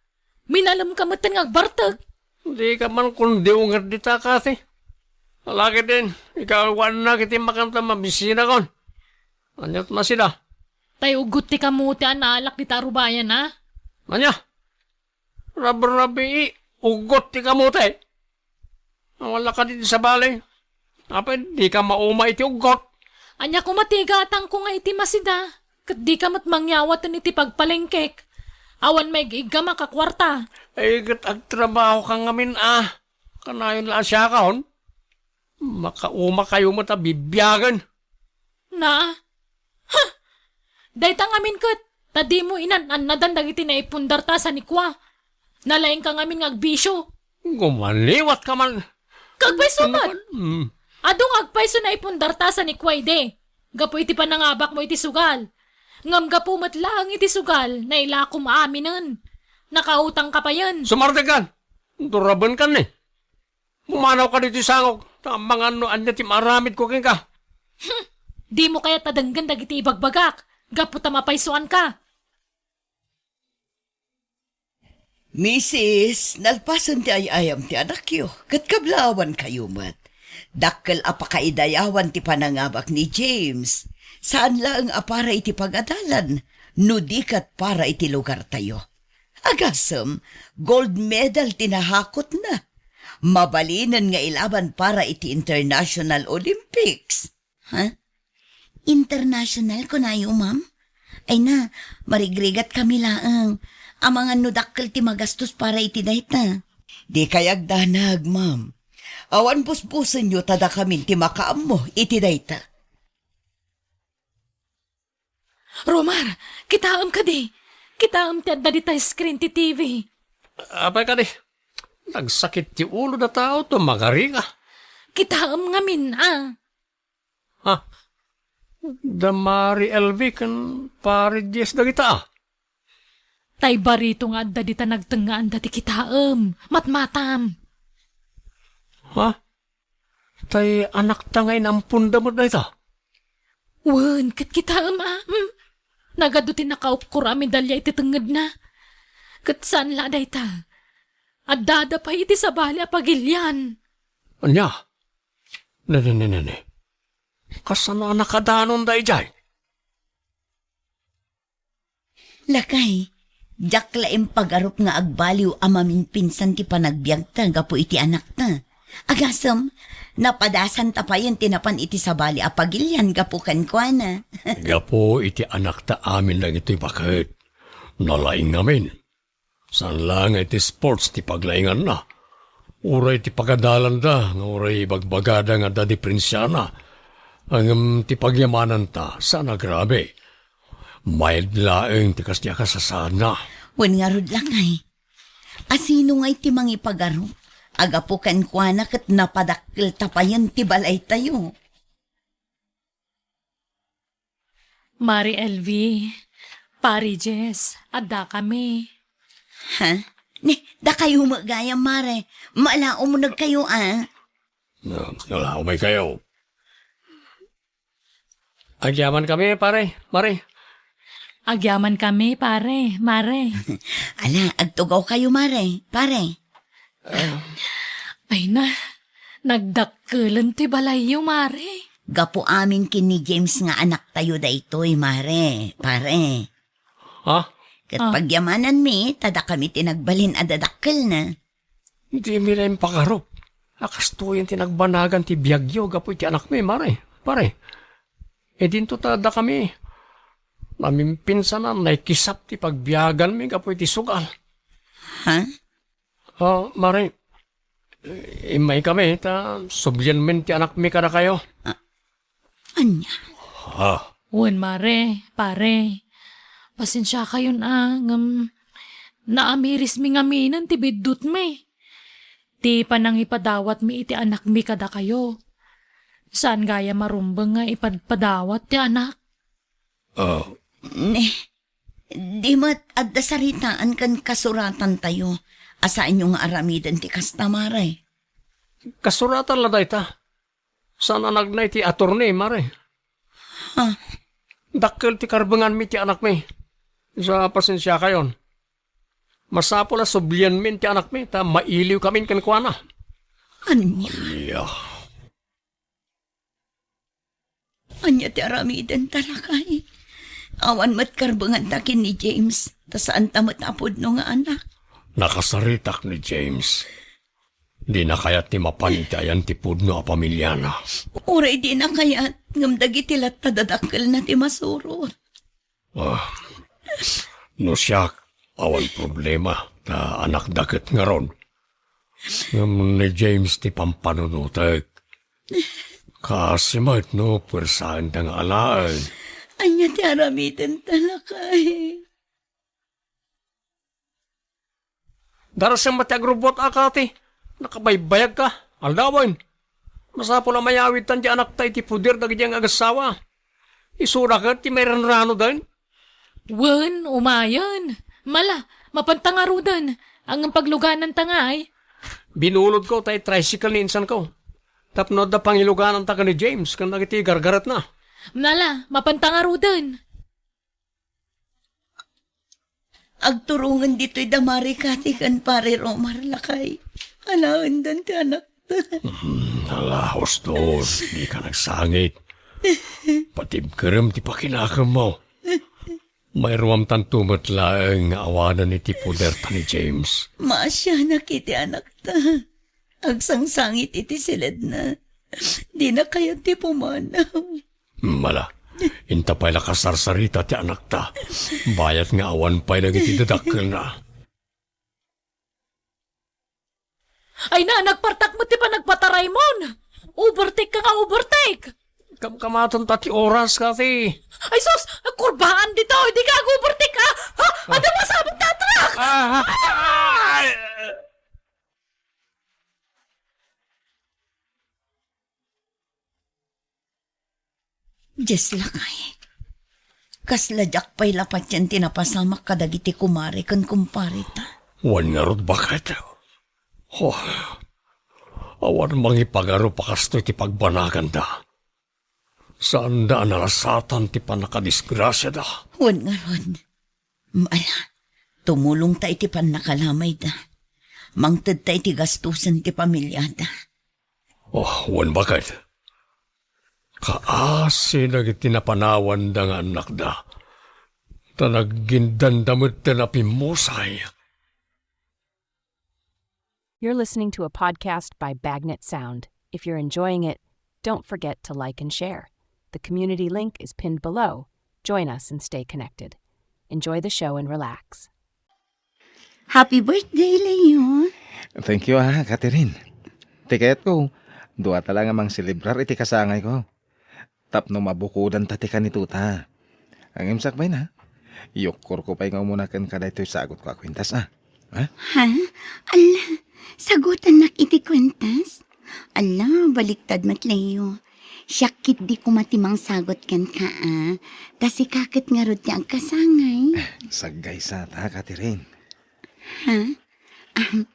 Minalem ka metten nga agbartek. Dika man kundiw nga dita, Kathy. Alagiden, ikaw wannak iti makanta mabisinakon. Aniat masida? Tay uggot ti kamote a naalak dita rubayan, a? Ania? Rabrabii, uggot ti kamote. Wala ka di sabali. Apay, dika mauma iti uggot. Ania koma ti igatangko nga iti masida, ket dika met mangyawaten iti pagpalengkek. Awan maig-iggam a kakuarta. Ay, ket agtrabaho ka ngamin, a. Kanayon la a siakon. Makauma kayo met a bibiagen. Na? Ha! Dayta ngamin ket, ta dimo inan-annadan dagiti naipundarta sa ni Kua. Nalaing ka ngamin nga agbisio. Gumaliwat ka man. Kagpayso met! Hmm. Adu nga agpayso naipundarta sa ni Kua idi. Gapu iti panangabakmo iti sugal. Ngem gapu met laeng iti sugal, nailakom aminen. Nakautang ka payen. Sumardegan! Duraben kan ni. Pumanaw ka ditoy sangok, ta amangan no ania ti maaramidko kenka. Hmm, dimo kayat a denggen dagiti ibagbagak, gapu ta mapaysoan ka. Misis, nalpasen ti ay-ayam ti anakyo, ket kablawan kayo met. Dakkel a pakaidayawan ti panangabak ni James. Saan laeng a para iti pagadalan, no di ket para iti lugartayo. Agasem, gold medal ti nahakotna. Mabalinen nga ilaban para iti International Olympics. Ha? International, kunayo, ma'am? Ay na, marigrigat kami laeng. Amangan no dakkel ti magastos para iti dayta. Di kay agdanag, ma'am. Awan busbusenyo ta dakamin ti makaammo iti dayta. Romar, kitaem kadi. Kitaem ti adda dita screen ti T V. Apay kadi, nagsakit ti ulo da tao to magarika. Kitaem ngamin, a. Ha? Da Mari L V ken Pari Jess dagita, a. Tay barito nga adda dita nagtengngaanda ti kitaem, matmatam. Ha? Tay anakta nga inamponda met dayta? Wen, ket kitaem, a. Hmm. Nagadu ti nakaukkor a medalya iti tengngedna. Ket saan la a dayta. Addada pay iti sabali a pagilian. Ania? Ne, ne, ne, ne, ne. Kasano a nakadanonda idiay? Lakay, diak la impagarup nga agbaliw a maminpinsan ti panagbiagta gapu iti anakta. Agasem, napadasanta payen ti napan iti sabali a pagilian gapu kenkuana. Gapu iti anakta amin dagitoy baket. Nalaing ngamin. Saan la nga iti sports ti paglainganna. Uray ti pagadalanda nga uray ibagbagada nga adda diprensiana. Ngem ti pagyamananta, saan a grabe. Mayat laeng ti kasdi a kasasaadna. Wen ngarud, lakay. Asino ngay ti mangipagarup? Gapu kenkuana ket napadakkelta payen ti balaytayo. Mari L V, Pari Jess, addakami. Ha? Ni, dakayo met gayam, Mare. Maala, umunegkayo, a. No, wala, umay kayo. Agyaman kami, pare, Mare. Agyaman kami, pare, Mare. Ala, agtugaw kayo, Mare, Pare. Ay na, nagdakkelen ti balayyo, Mare. Gapu amin ken ni James nga anaktayo daytoy, Mare, Pare. Ha? Ket Ah. pagyamananmi, ta dakami ti nagbalin a dadakkelna. Dimi la impagarup a kastoyen ti nagbanagan ti biagyo gapu iti anakmi, Mare, Pare. Idinto ta dakami, namimpinsanan, naikisap ti pagbiaganmi gapu iti sugal. Ha? Ah, Mare, immay kami, ta sublianmin ti anakmi kadakayo. Ah, ania? Ah. Wen, Mare, Pare, pasensiakayon a, ngem naamirismi ngaminen ti biddutmi. Ti panangipadawatmi iti anakmi kadakayo. Saan gayam a rumbeng nga ipadpadawat ti anak. Ah. Ne, di met adda saritaan ken kasuratantayo. a saanyo nga aramiden ti kasta, Mare. Kasuratan la dayta. Saan a nagnay ti attorney, Mare. Ha? Dakkel ti karbenganmi ti anakmi. Sa pasensiakayon. Masapul a sublianmin ti anakmi, ta mailiwkamin kenkuana. Ania? Ania? Ania ti aramidenta, lakay? Awan met karbenganta ken ni James, ta saanta met a pudno nga anak. Nakasaritak ni James. Dina kayat ti mapan iti ayan ti pudno a pamiliana. Uray dina kayat, ngem dagiti latta dadakkelna ti masurot. Ah, no siak, awan problema, ta anakda ket ngarud. Ngem ni James ti pampanunotek. Kaasi met no puersaenta nga alaen. Ania ti aramidenta, lakay? Darasem met ti agrubbuat a, Kati. Nakabaybayagka. Aldawen. Masapul a mayawidtan ti anakta iti poder dagiti nga agassawa. Isuna ket ti mairanranoden. Wen, umayen. Mala, mapanta ngaruden. Ngem paglugananta ngay. Binulodko ta i-tricycle ni insanko. Tapno adda pangilugananta ken ni James ken dagiti gargaretna. Mala, mapanta ngaruden. Agturongen ditoy da Mari Kati ken Pari Romar, lakay. Alaenden ti anakda. Hmm, ala, Huston, dika nagsangit. Patibkerem ti pakinakemmo. Mairuamtanto met laeng nga awanen iti poderta ni James. Maasianak iti anakta. Agsangsangit iti siledna. Dina kayat ti pumanaw. Mala, inta pay la kasarsarita ti anakta. Bayat nga awan pay dagiti dadakkelna. Ay na, nagpartak met ti panagpataraymon. Overtake ka nga overtake. Kamkamatan ta ti oras, Kati. Ay sus, kurbaan dito, di ka overtake, ah. Ha? Ada masabog na truck. Ah, ah, ah, ah. Dios, lakay. Kasla diak pay la patien ti napasamak kadagiti kumare ken kumpareta. Wen ngarud, baket. Oh, awan mangipagarup a kastoy ti pagbanaganda. Saanda a nalasatan ti pannakadisgrasiada. Wen ngarud. Ala, tumulongta iti pannakalamayda. Mangtedta iti gastusen ti pamiliada. Oh, wen baket. Kaasi dagiti napanawanda nga annakda. Ta naggindanda metten a pimmusay. You're listening to a podcast by Bagnet Sound. If you're enjoying it, don't forget to like and share. The community link is pinned below. Join us and stay connected. Enjoy the show and relax. Happy birthday, Leo! Thank you, ah, Catherine. Ti kayatko, duata la nga mangselebrar iti kasangayko. Tapno mabukodanta ti kanitota. Ngem sakbayna, yukkorko pay nga umuna kenka daytoy sagutko a kuentas, ah. Ha? Ha? Alla, sagutannak iti kuentas? Alla, baliktad met, Leo. Siak ketdi koma ti mangsagut kenka, a. Ta sika ket ngarud ti agkasangay. Saggaysata, Catherine. Ha? Ahem,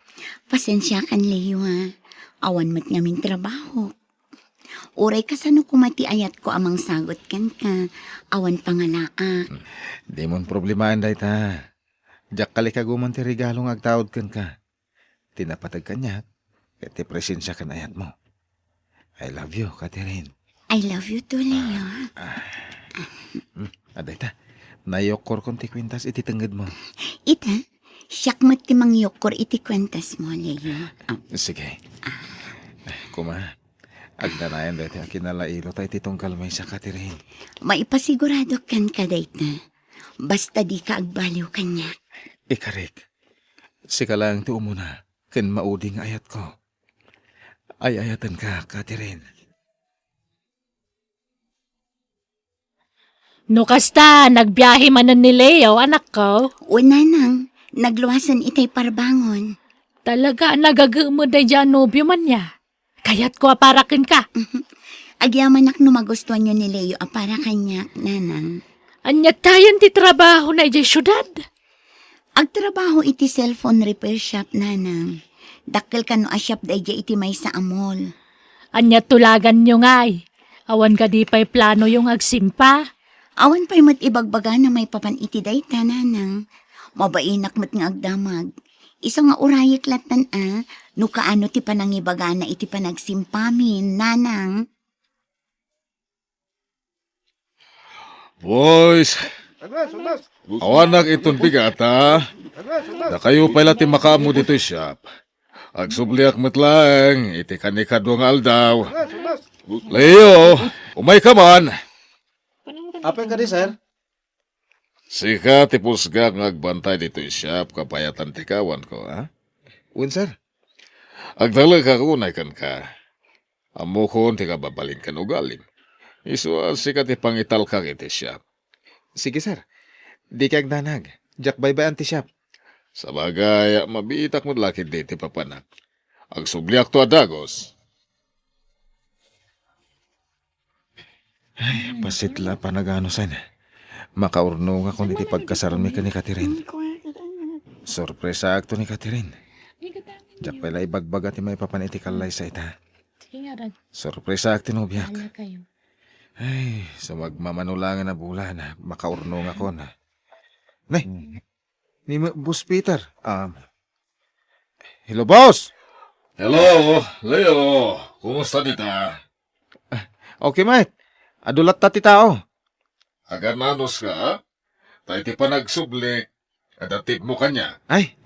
pasensiakan, Leo, a. Awan met ngamin trabahok. Uray kasano koma ti ayatko a mangsagut kenka, awan pangalaak. Dimon problemaen dayta. Diak kalikaguman ti regalo nga agtaud kenka. Ti napateg kaniak, ket ti presensia ken ayatmo. I love you, Catherine. I love you too, Leo. Ah, ah. Hmm, adda ita. Nayokkorkon ti kuentas iti tengngedmo. Ita, siak met ti mangyokkor iti kuentasmo, Leo. Ah. Sige. Kuma, agnanayon daytoy a kinalailo ta iti tunggal maysa, Catherine. Maipasiguradok kenka dayta. Basta dika agbaliw kaniak. Ikarik, sika laeng ti umuna ken maudi nga ayatko. Ay-ayatenka, Catherine. No kasta, nagbiahe manen ni Leo, anakko? Wen, nanang, nagluasen itay parbangon. Talaga, nagagemed daydiay a nobio man ya. Kayatko a para kenka. Mhm. Agyamanak no magustuanyo ni Leo a para kaniak, nanang. Ania tayen ti trabahona idiay siudad? Agtrabaho iti cellphone repair shop, Nanang. Dakkel kano a shop daydiay iti maysa a mall. Ania tulaganyo ngay? Awan kadi pay planoyo nga agsimpa? Awan pay met ibagbagana maipapan iti dayta, Nanang. Mabainak met nga agdamag. Isu nga urayek lattan a, no kaano ti panangibagana iti panagsimpamin, Nanang. Boys, awanak iton bigat, ha? Dakayo pay la ti makaammo ditoy shop. Agsubliak met laeng iti kanikadua nga aldaw. Leo, umayka man. Apay kadi, sir? Sika ti pusgak nga agbantay ditoy shop, kabayatan ti kawanko, ha? Wen, sir. Agtalekak unay kenka. Ammokon ti kababalin ken ugalim. Isu a sika ti pangitalkak iti shop. Sige, sir. Dika agdanag. Diak baybay-an ti shop. Sabagay, mabiitak met la ketdi ti papanak. Agsubliakto a dagus. Ay, bassit la panaganusen. Makaurnongakon iti pagkasarmi ken ni Catherine. Sorpresaakto ni Catherine. Diak pay la ibagbaga ti maipapan iti kallaysa ita. Sige nga, Dad. Sorpresaak ti nobiak. Bahala kayo. Ay, sa magmamano laeng a bulan, makaurnongakon. Nay, ni Boss Peter. Um, hello, boss! Hello, Leo. Kumusta dita? Ah, okay, mate. Adu latta ti tao. Agananus ka, ha? Ta iti panagsubli, adda tipmo kaniak. Ay,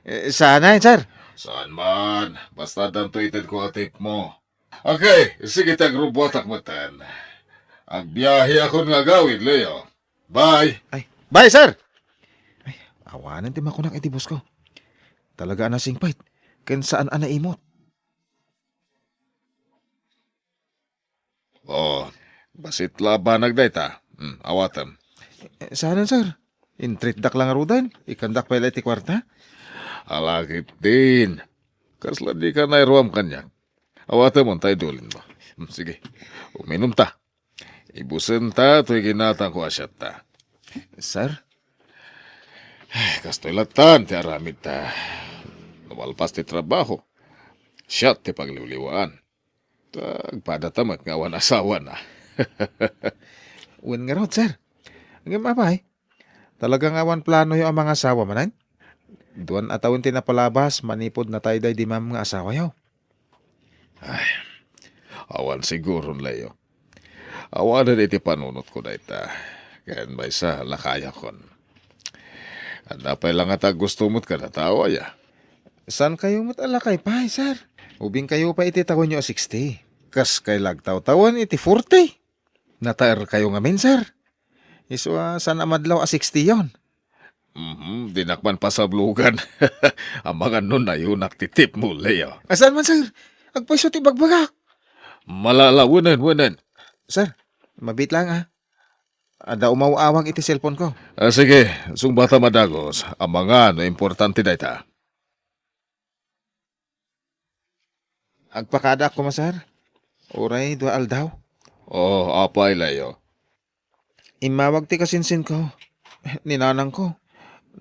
eh, saan, sir? Saan man. Basta addanto itedko a tipmo. Okay, sige ti agrubuatak metten. Agbiaheakon nga agawid, Leo. Bye. Ay, bye, sir. Ay, awanen ti makunak iti boss ko. Talaga a nasingpet, ken saan a naimot. Oh, bassit la a banag dayta. Hmm, awatem. Eh, saan, sir? Intreatdak la ngaruden, ikkandak pay la iti kuarta? Ala ketdin. Kasla dika nairuam kaniak. Awatemon ta idulinmo. Hmm, sige. Uminumta. Ibusenta toy ginatangko a siatta. Sir? Ay, kastoy lattan ti aramidta. No malpas ti trabaho, siat ti pagliwliwaan. Ta agpadata met nga awan asawana. Wen ngarud, sir. Ngem apay, talaga nga awan planoyo a mangasawa manen? Duan a tawen ti napalabas manipud natayday di ma'am nga asawayo. Ay, awan siguron, Leo. Awanen iti panunotko dayta. Ken maysa, lakayakon. Adda pay la ngata gusto met kadatawa, ya. Saan kayo met a lakay pay, sir? Ubing kayo pay iti tawenyo a sixty. Kas kay la agtawtawen iti forty. Nataer kayo ngamin, sir. Isu a saan a madlaw a sixty yon. Mhm, dinak man pasablogan. Amangan no nayunak ti tipmo, Leo. A, saan man, sir? Agpayso ti bagbagak. Malala, wenen, wenen. Sir, mabit lang, ah. Adda umaw-awang iti cellphone ko. Ah, sige, sungbata a dagus. Amangan no importante dayta. Agpakadaak koma, sir. Uray dua aldaw. Oh, apay, Leo? Immawag ti kasinsinko, ni nanangko.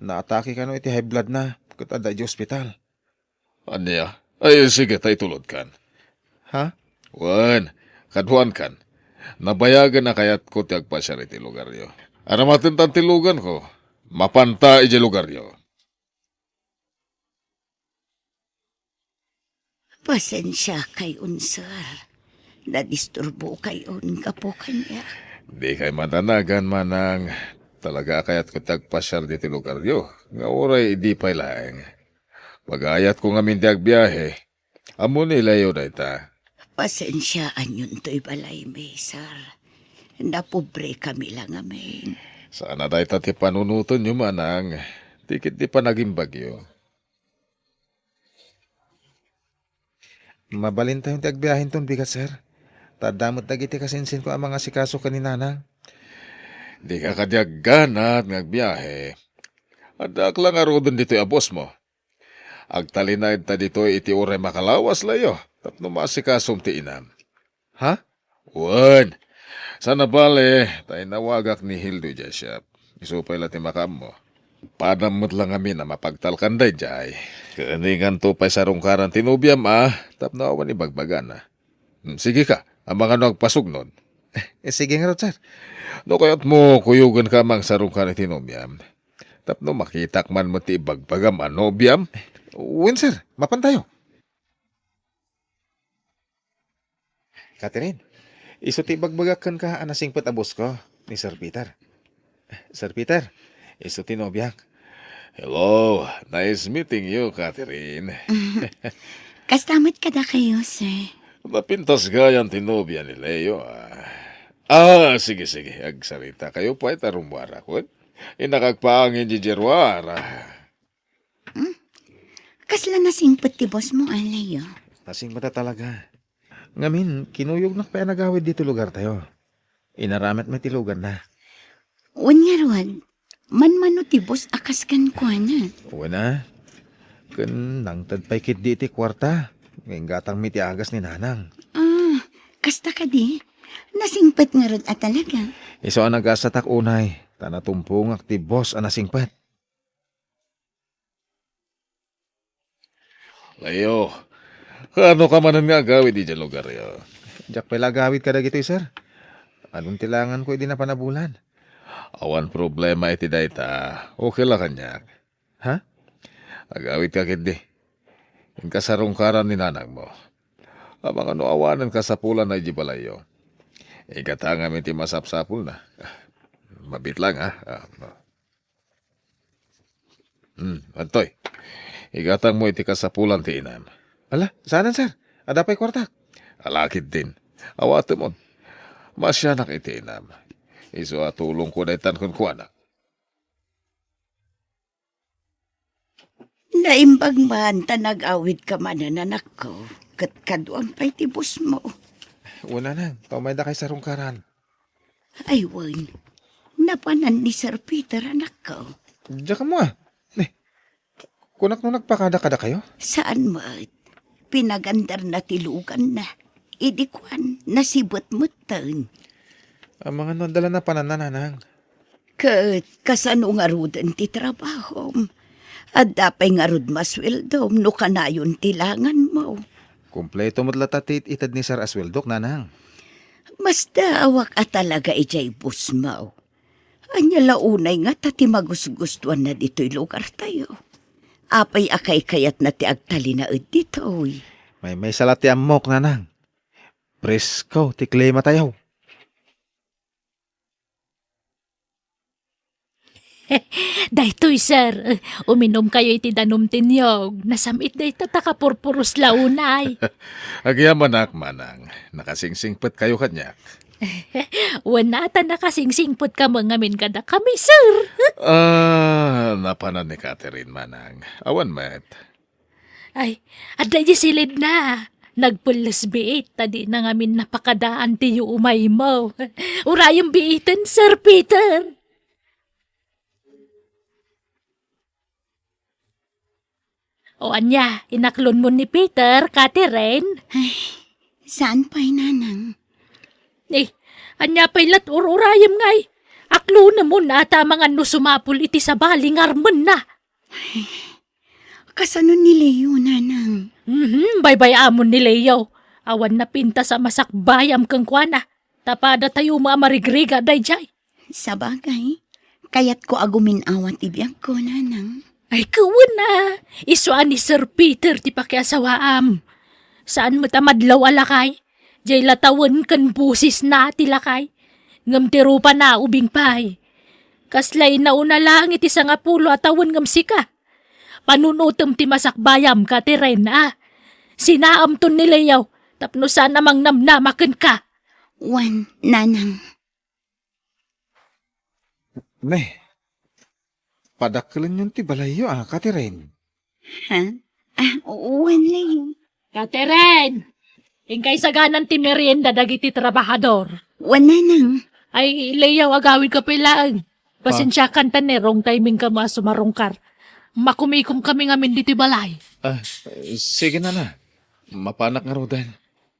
Naatake kano iti high blood na, ket adda iti ospital. Ania? Ay, sige, ta itulodkan. Ha? Wen, kaduankan. Nabayagen a kayatko ti agpasiar iti lugaryo. Aramatentan ti luganko. Mapanta iti lugaryo. Pasensiakayon, sir. Nadisturbokayon gapu kaniak. Dikay madanagan, manang. Talaga a kayatko ti agpasiar ditoy lugaryo, nga uray idi pay laeng. Pagayatko ngamin ti agbiahe. Ammo ni Leo dayta. Pasensiaanyon toy balaymi, sir. Napobrekami la ngamin. Saan a dayta ti panunotenyo, manang. Ti ket ti panagimbagyo. Mabalintayon ti agbiahenton bigat, sir. Ta adda met dagiti kasinsinko a mangasikaso ken ni nanang. Dika kadi agganat nga agbiahe. Addaak la ngaruden ditoy a bossmo. Agtalinaedta ditoy iti uray makalawas, Leo, tapno maasikasom ti inam. Ha? Wen. Saan a bale, ta inawagak ni Hildo idiay shop. Isu pay la ti makaammo. Padam met la ngamin a mapagtalkan daydiay. Kaninganto pay sarungkaran ti nobiam a tapno awan ibagbagana. Hmm, sige ka, amangan no agpasugnod. Eh, sige ngarud, sir. No kayatmo, kuyogenka a mangsarungkar iti nobiam. Tapno makitak man met ti ibagbagam a nobiam. Wen, sir, mapantayo. Catherine, isu ti ibagbagak kenka a nasingpet a bossko ni Sir Peter. Sir Peter, isu ti nobiak. Hello, nice meeting you, Catherine. Kasta met kadakayo, sir. Napintas gayan ti nobia ni Leo, ah. Ah, sige, sige. Agsarita kayo pay ta rummuarak, wen? Innak agpaangin diay ruar, ah. Hmm? Kasla nasingpet ti boss mo, a, Leo? Nasingpet a talaga. Ngamin, kinuyognak pay a nagawid ditoy lugartayo. Inaramidmi ti luganna. Wen ngarud, manmano ti boss a kas kenkuana? Wen a. Ken nangted pay ketdi iti kuarta nga inggatangmi ti agas ni Nanang. Ah, kasta kadi? Nasingpet ngarud a talaga? Isu a nagasatak unay, ta natumpongak ti boss a nasingpet. Leo, kaano ka manen nga agawid idiay lugaryo? Diak pay la agawid kadagitoy, sir. Anun ti langanko idi napan a bulan? Awan problema iti dayta. Okay la kaniak. Ha? Agawid ka ketdi. Inka sarungkaran ni nanangmo. Amangan no awanen kasapulanna idiay balayyo. Igatangam iti masapsapulna. Mabit lang, ha? Ah, Hmm, adtoy. Igatangmo iti kasapulan ti inam. Ala, saanen, sir? Adda pay kuartak. Ala ketdin. Awatemon. Maasianak iti inam. Isu a tulongko daytan kenkuana. Naimbag man ta nag-awidka manen, anakko, ket kaduam pay ti boss mo. Wen, nanang, ta umayda kay sarungkaran. Ay, wen. Napanan ni Sir Peter, anakko. Diak ammo, a. Ni, kunak no nagpakada kadakayo? Saan met. Pinagandarna ti luganna. Idi kuan, nasibet metten. Amangan no adda la napananna, nanang. Ket kasano ngaruden ti trabahom? Adda pay ngarud masueldom no kanayon ti langanmo? Kompleto met latta ti it-ited ni sir a sueldok, nanang. Masdaawak a talaga idiay boss mo. Ania la unay ngata ti magusgustoanna ditoy lugartayo? Apay a kaykayatna ti agtalinaed ditoy? Maymaysa la ti ammok, nanang. Presko ti klimatayo. Daytoy, sir. Uminumkayo iti danum ti niyog. Nasam-it dayta ta kapurpuros la unay. Agyamanak, manang. Nakasingsingpetkayo kaniak. Wen a, ta nakasingsingpetka met ngamin kadakami, sir. Ah, napanan ni Catherine, manang. Awan met. Ay, adda idiay silidna. Nagpelles biit, ta dina ngamin napakadaan ti yuumaymo. Urayem biiten, Sir Peter. O ania, inaklonmo ni Peter, Catherine? Ay, saan pay, nanang? Eh, ania pay lat ur-urayem ngay? Aklonemon a ta amangan no sumapul iti sabali nga armenna. Kasano ni Leo, nanang? Mhm, baybay-amon ni Leo. Awan napintas a masakbayam kenkuana. Ta padatayo met a marigrigat daydiay. Sabagay, kayatko a gumin-awa ti biagko, nanang. Ay, wen a, isu a ni Sir Peter ti pakiasawaam. Saan met a madlaw a lakay. Diay la tawen ken bosesna ti lakay. Ngem ti rupana ubing pay. Kasla innauna laeng iti sangapulo a tawen ngem sika. Panunotem ti masakbayam, Catherine, a. Sinaamton ni Leo tapno saan a mangnamnama kenka. Wen, nanang. Ne, padakkelenyon ti balayyo, a, Catherine. Ha? Ah, wen, Leo. Catherine! Inkay saganan ti merienda dagiti trabahador. Wen, nanang. Ay, Leo, agawidka pay laeng. Pasensiakan ta ne, wrong timing kamo a sumarungkar. Makumikom kami ngamin ditoy balay. Ah, sige, nana. Mapanak ngaruden.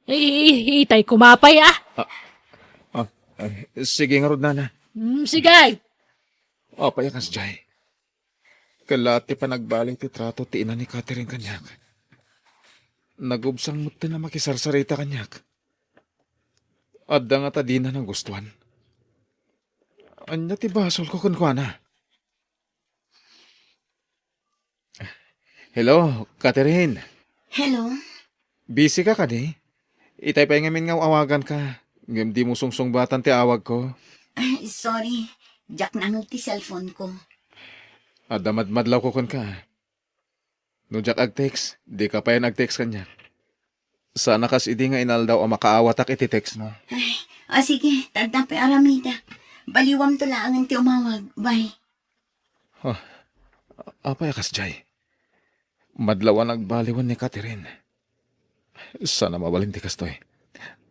I-, i-, itay koma pay, a. Ah, ah, ah, sige ngarud, nana. Mm, sige. Apay a kasdiay? Ket laat ti panagbalin ti trato ti ina ni Catherine kaniak. Nagubsang metten a makisarsarita kaniak. Adda ngata dina nagustuan. Ania ti basolko kenkuana? Hello, Catherine. Hello? Busy ka kadi? Itay pay ngamin nga awaganka, ngem dimo sungsungbatan ti awagko. Ay, sorry. Diak nangeg ti cellphone ko. Adda madmadlawko kenka. No diak ag-text, dika pay nag-text kaniak. Sana kas idi nga inaldaw a makaawatak iti text mo. Ay, ah, sige, tadda pay aramida. Baliwamto laengen ti umawag. Bye. Huh. Apay a kasdiay? Madlaw a nagbaliwen ni Catherine. Sana mabalin ti kastoy.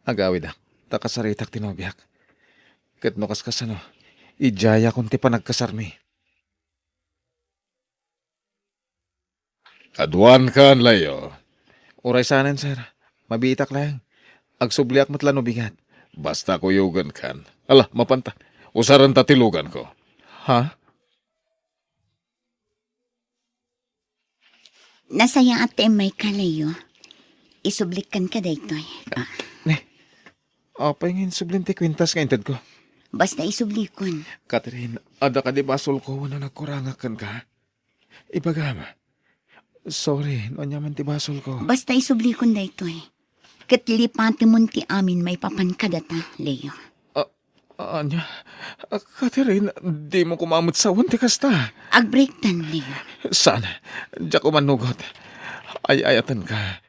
Agawidak, ta kasaritak ti nobiak. Ket no kaskasano, idiayakon ti panagkasarmi. Aduan kan, Leo. Uray saanen, sir. Mabiitak laeng. Agsubliak met la no bigat. Basta kuyogenkan. Ala, mapanta. Usarenta ti luganko. Ha? Nasayaat ti immayka, Leo. Isublikkan ka daytoy. Ah. Ne, apay nga insublim ti kwintas nga intedko? Basta isublikon. Catherine, adda kadi basolko wenno nagkurangak kenka? Ibagam. Sorry, no ania man ti basolko. Basta isublikon daytoy. Ket lipatemon ti amin maipapan kadata, Leo. Ah, ania? Ah, Catherine, dimo koma met sawen ti kasta. Agbreaktan, Leo. Saan? Diak umanugot. Ay-ayatenka.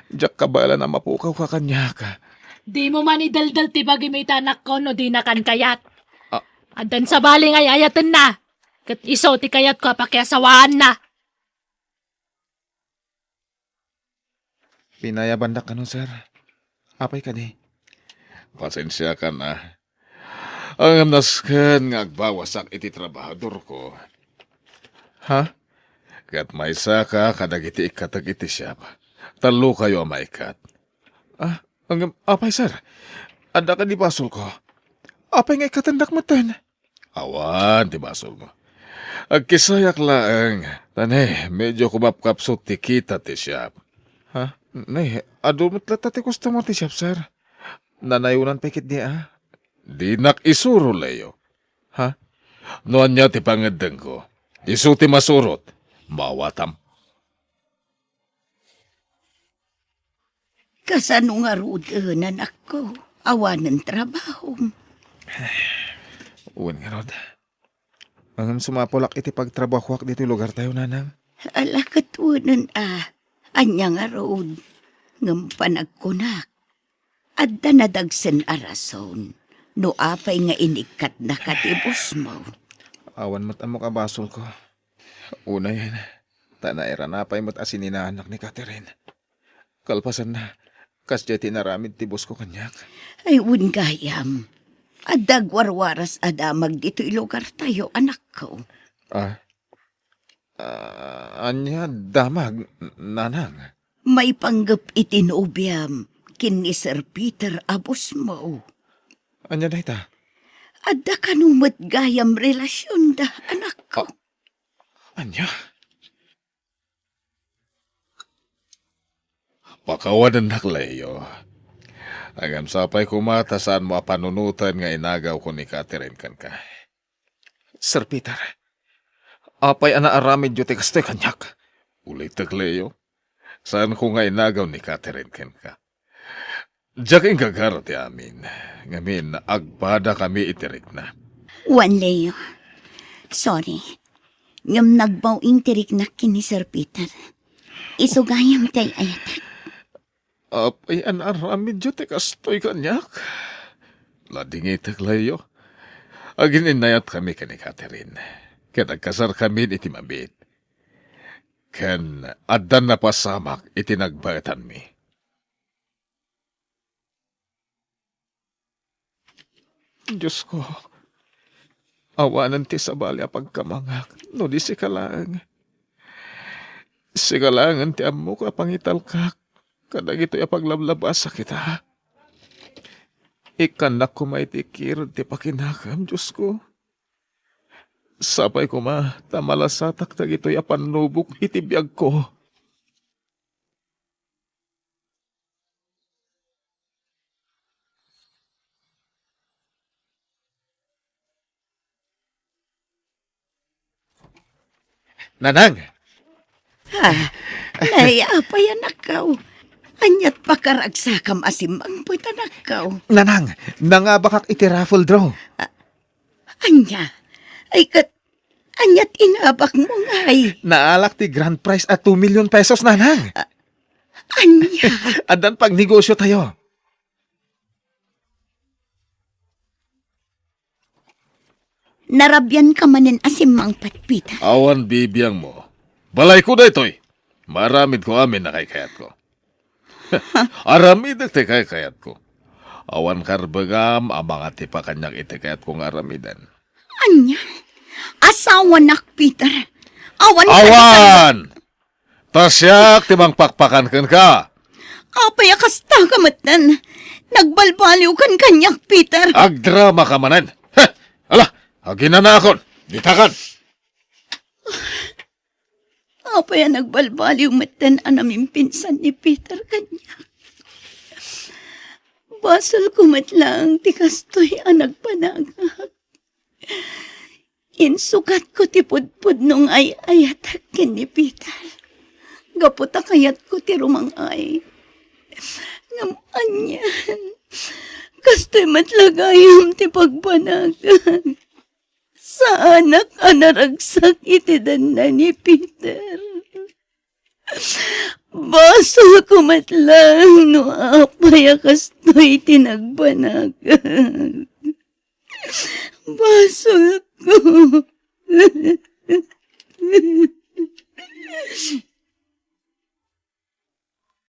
Diak kabaelan a mapukawka kaniak. Dimo man ideldel ti bagim ita, anakko, no dinakan kayat. Ah. Addan sabali nga ay-ayatenna. Ket isu ti kayatko a pakiasawaanna. Pinayabandak kano, sir. Apay kadi? Pasensiakan a. Ngem nasken nga agbawasak iti trabahadorko. Ha? Ket maysaka kadagiti ikkatek iti siap. Tallokayo a maikkat. Ah, ngem apay, sir? Adda kadi basolko? Apay nga ikkatendak metten? Awan ti basolmo. Agkisayak laeng. Ta ne, medyo kumapkapsut ti kita ti siap. Ha? Ne, adu met latta ti customer ti siap, sir. Nanayonan pay ketdi a? Dinak isuro, Leo. Ha? No ania ti pangeddengko, isu ti masurot. Maawatam. Kasano ngaruden, anakko? Awanen trabahom? Wen ngarud. Ngem sumapulak iti pagtrabahoak ditoy lugartayo, nanang. Ala ket wenen a, ania ngarud? Ngem panagkunak, adda nadagsen a rason no apay nga inikkatnaka ti bosmo. Awan met ammok a basolko. Unayen, ta nairana pay met a sininaanak ni Catherine. Kalpasanna, kasdiay ti inaramid ti bosko kaniak. Ay, wen gayam. Adda agwarwaras a damag ditoy lugartayo, anakko. Ah? Ah, ania damag, nanang? Maipanggep iti nobiam ken ni Sir Peter a bosmo. Ania dayta? Adda kano met gayam relasionda, anakko. Ah, ania? Pakawanennak, Leo. Ngem sapay koma ta saanmo a panunoten nga inagawko ni Catherine kenka. Sir Peter, apay a naaramidyo ti kastoy kaniak? Ulitek, Leo. Saanko nga inagaw ni Catherine kenka. Diak inggagara ti amin. Ngamin, agpadakami iti rikna. Wen, Leo. Sorry. Ngem nagbaw-ing ti riknak ken ni Sir Peter. Isu gayam ti ay-ayatek. Apay a naaramidyo ti kastoy kaniak? Ladingitek, Leo. Agin-innayatkami ken ni Catherine. Ket agkasarkamin iti mabiit. Ken addan napasamak iti nagbaetanmi. Diosko, awanen ti sabali a pagkamangak no di sika laeng. Sika laengen ti ammok a pangitalkak kadagitoy a paglablabasak ita. Ikkannak koma iti kirud ti pakinakem, Diosko. Sapay koma ta malasatak dagitoy a pannubok iti biagko. Nanang! Ah, nay, apay, anakko? Ania't pakaragsakam a simmangpet, anakko? Nanang, nangabakak iti raffle draw. Ah, ania? Ay, ket, ania't inabakmo, ngay? Naalak ti grand prize a two million pesos, Nanang. Ah, ania? Addan pagnegosyotayo. Narabianka manen a simmangpet, Peter. Awan bibiangmo. Balayko daytoy. Maaramidko amin a kaykayatko. Aramidek ti kaykayatko. Awan karbegam a mangatipakaniak iti kayatko nga aramiden. Ania? Asawanak, Peter. Awan Awan! Ta siak ti mangpakpakan kenka. Apay a kasta ka metten? Nagbalbaliwkan kaniak, Peter. Agdramaka manen. Heh! Ala, aginanaakon. Ditakan. Apay a nagbalbaliw metten a namimpinsan ni Peter kaniak? Basolko met laeng ti kastoy a nagbanagak. Insukatko ti pudpudno nga ay-ayatek ken ni Peter. Gapu ta kayatko ti rumang-ay. Ngem anian, kastoy met la gayam ti pagbanagak. Saanak a naragsak iti denna ni Peter. Basolko met laeng no apay a kastoy ti nagbanagak. Basolko.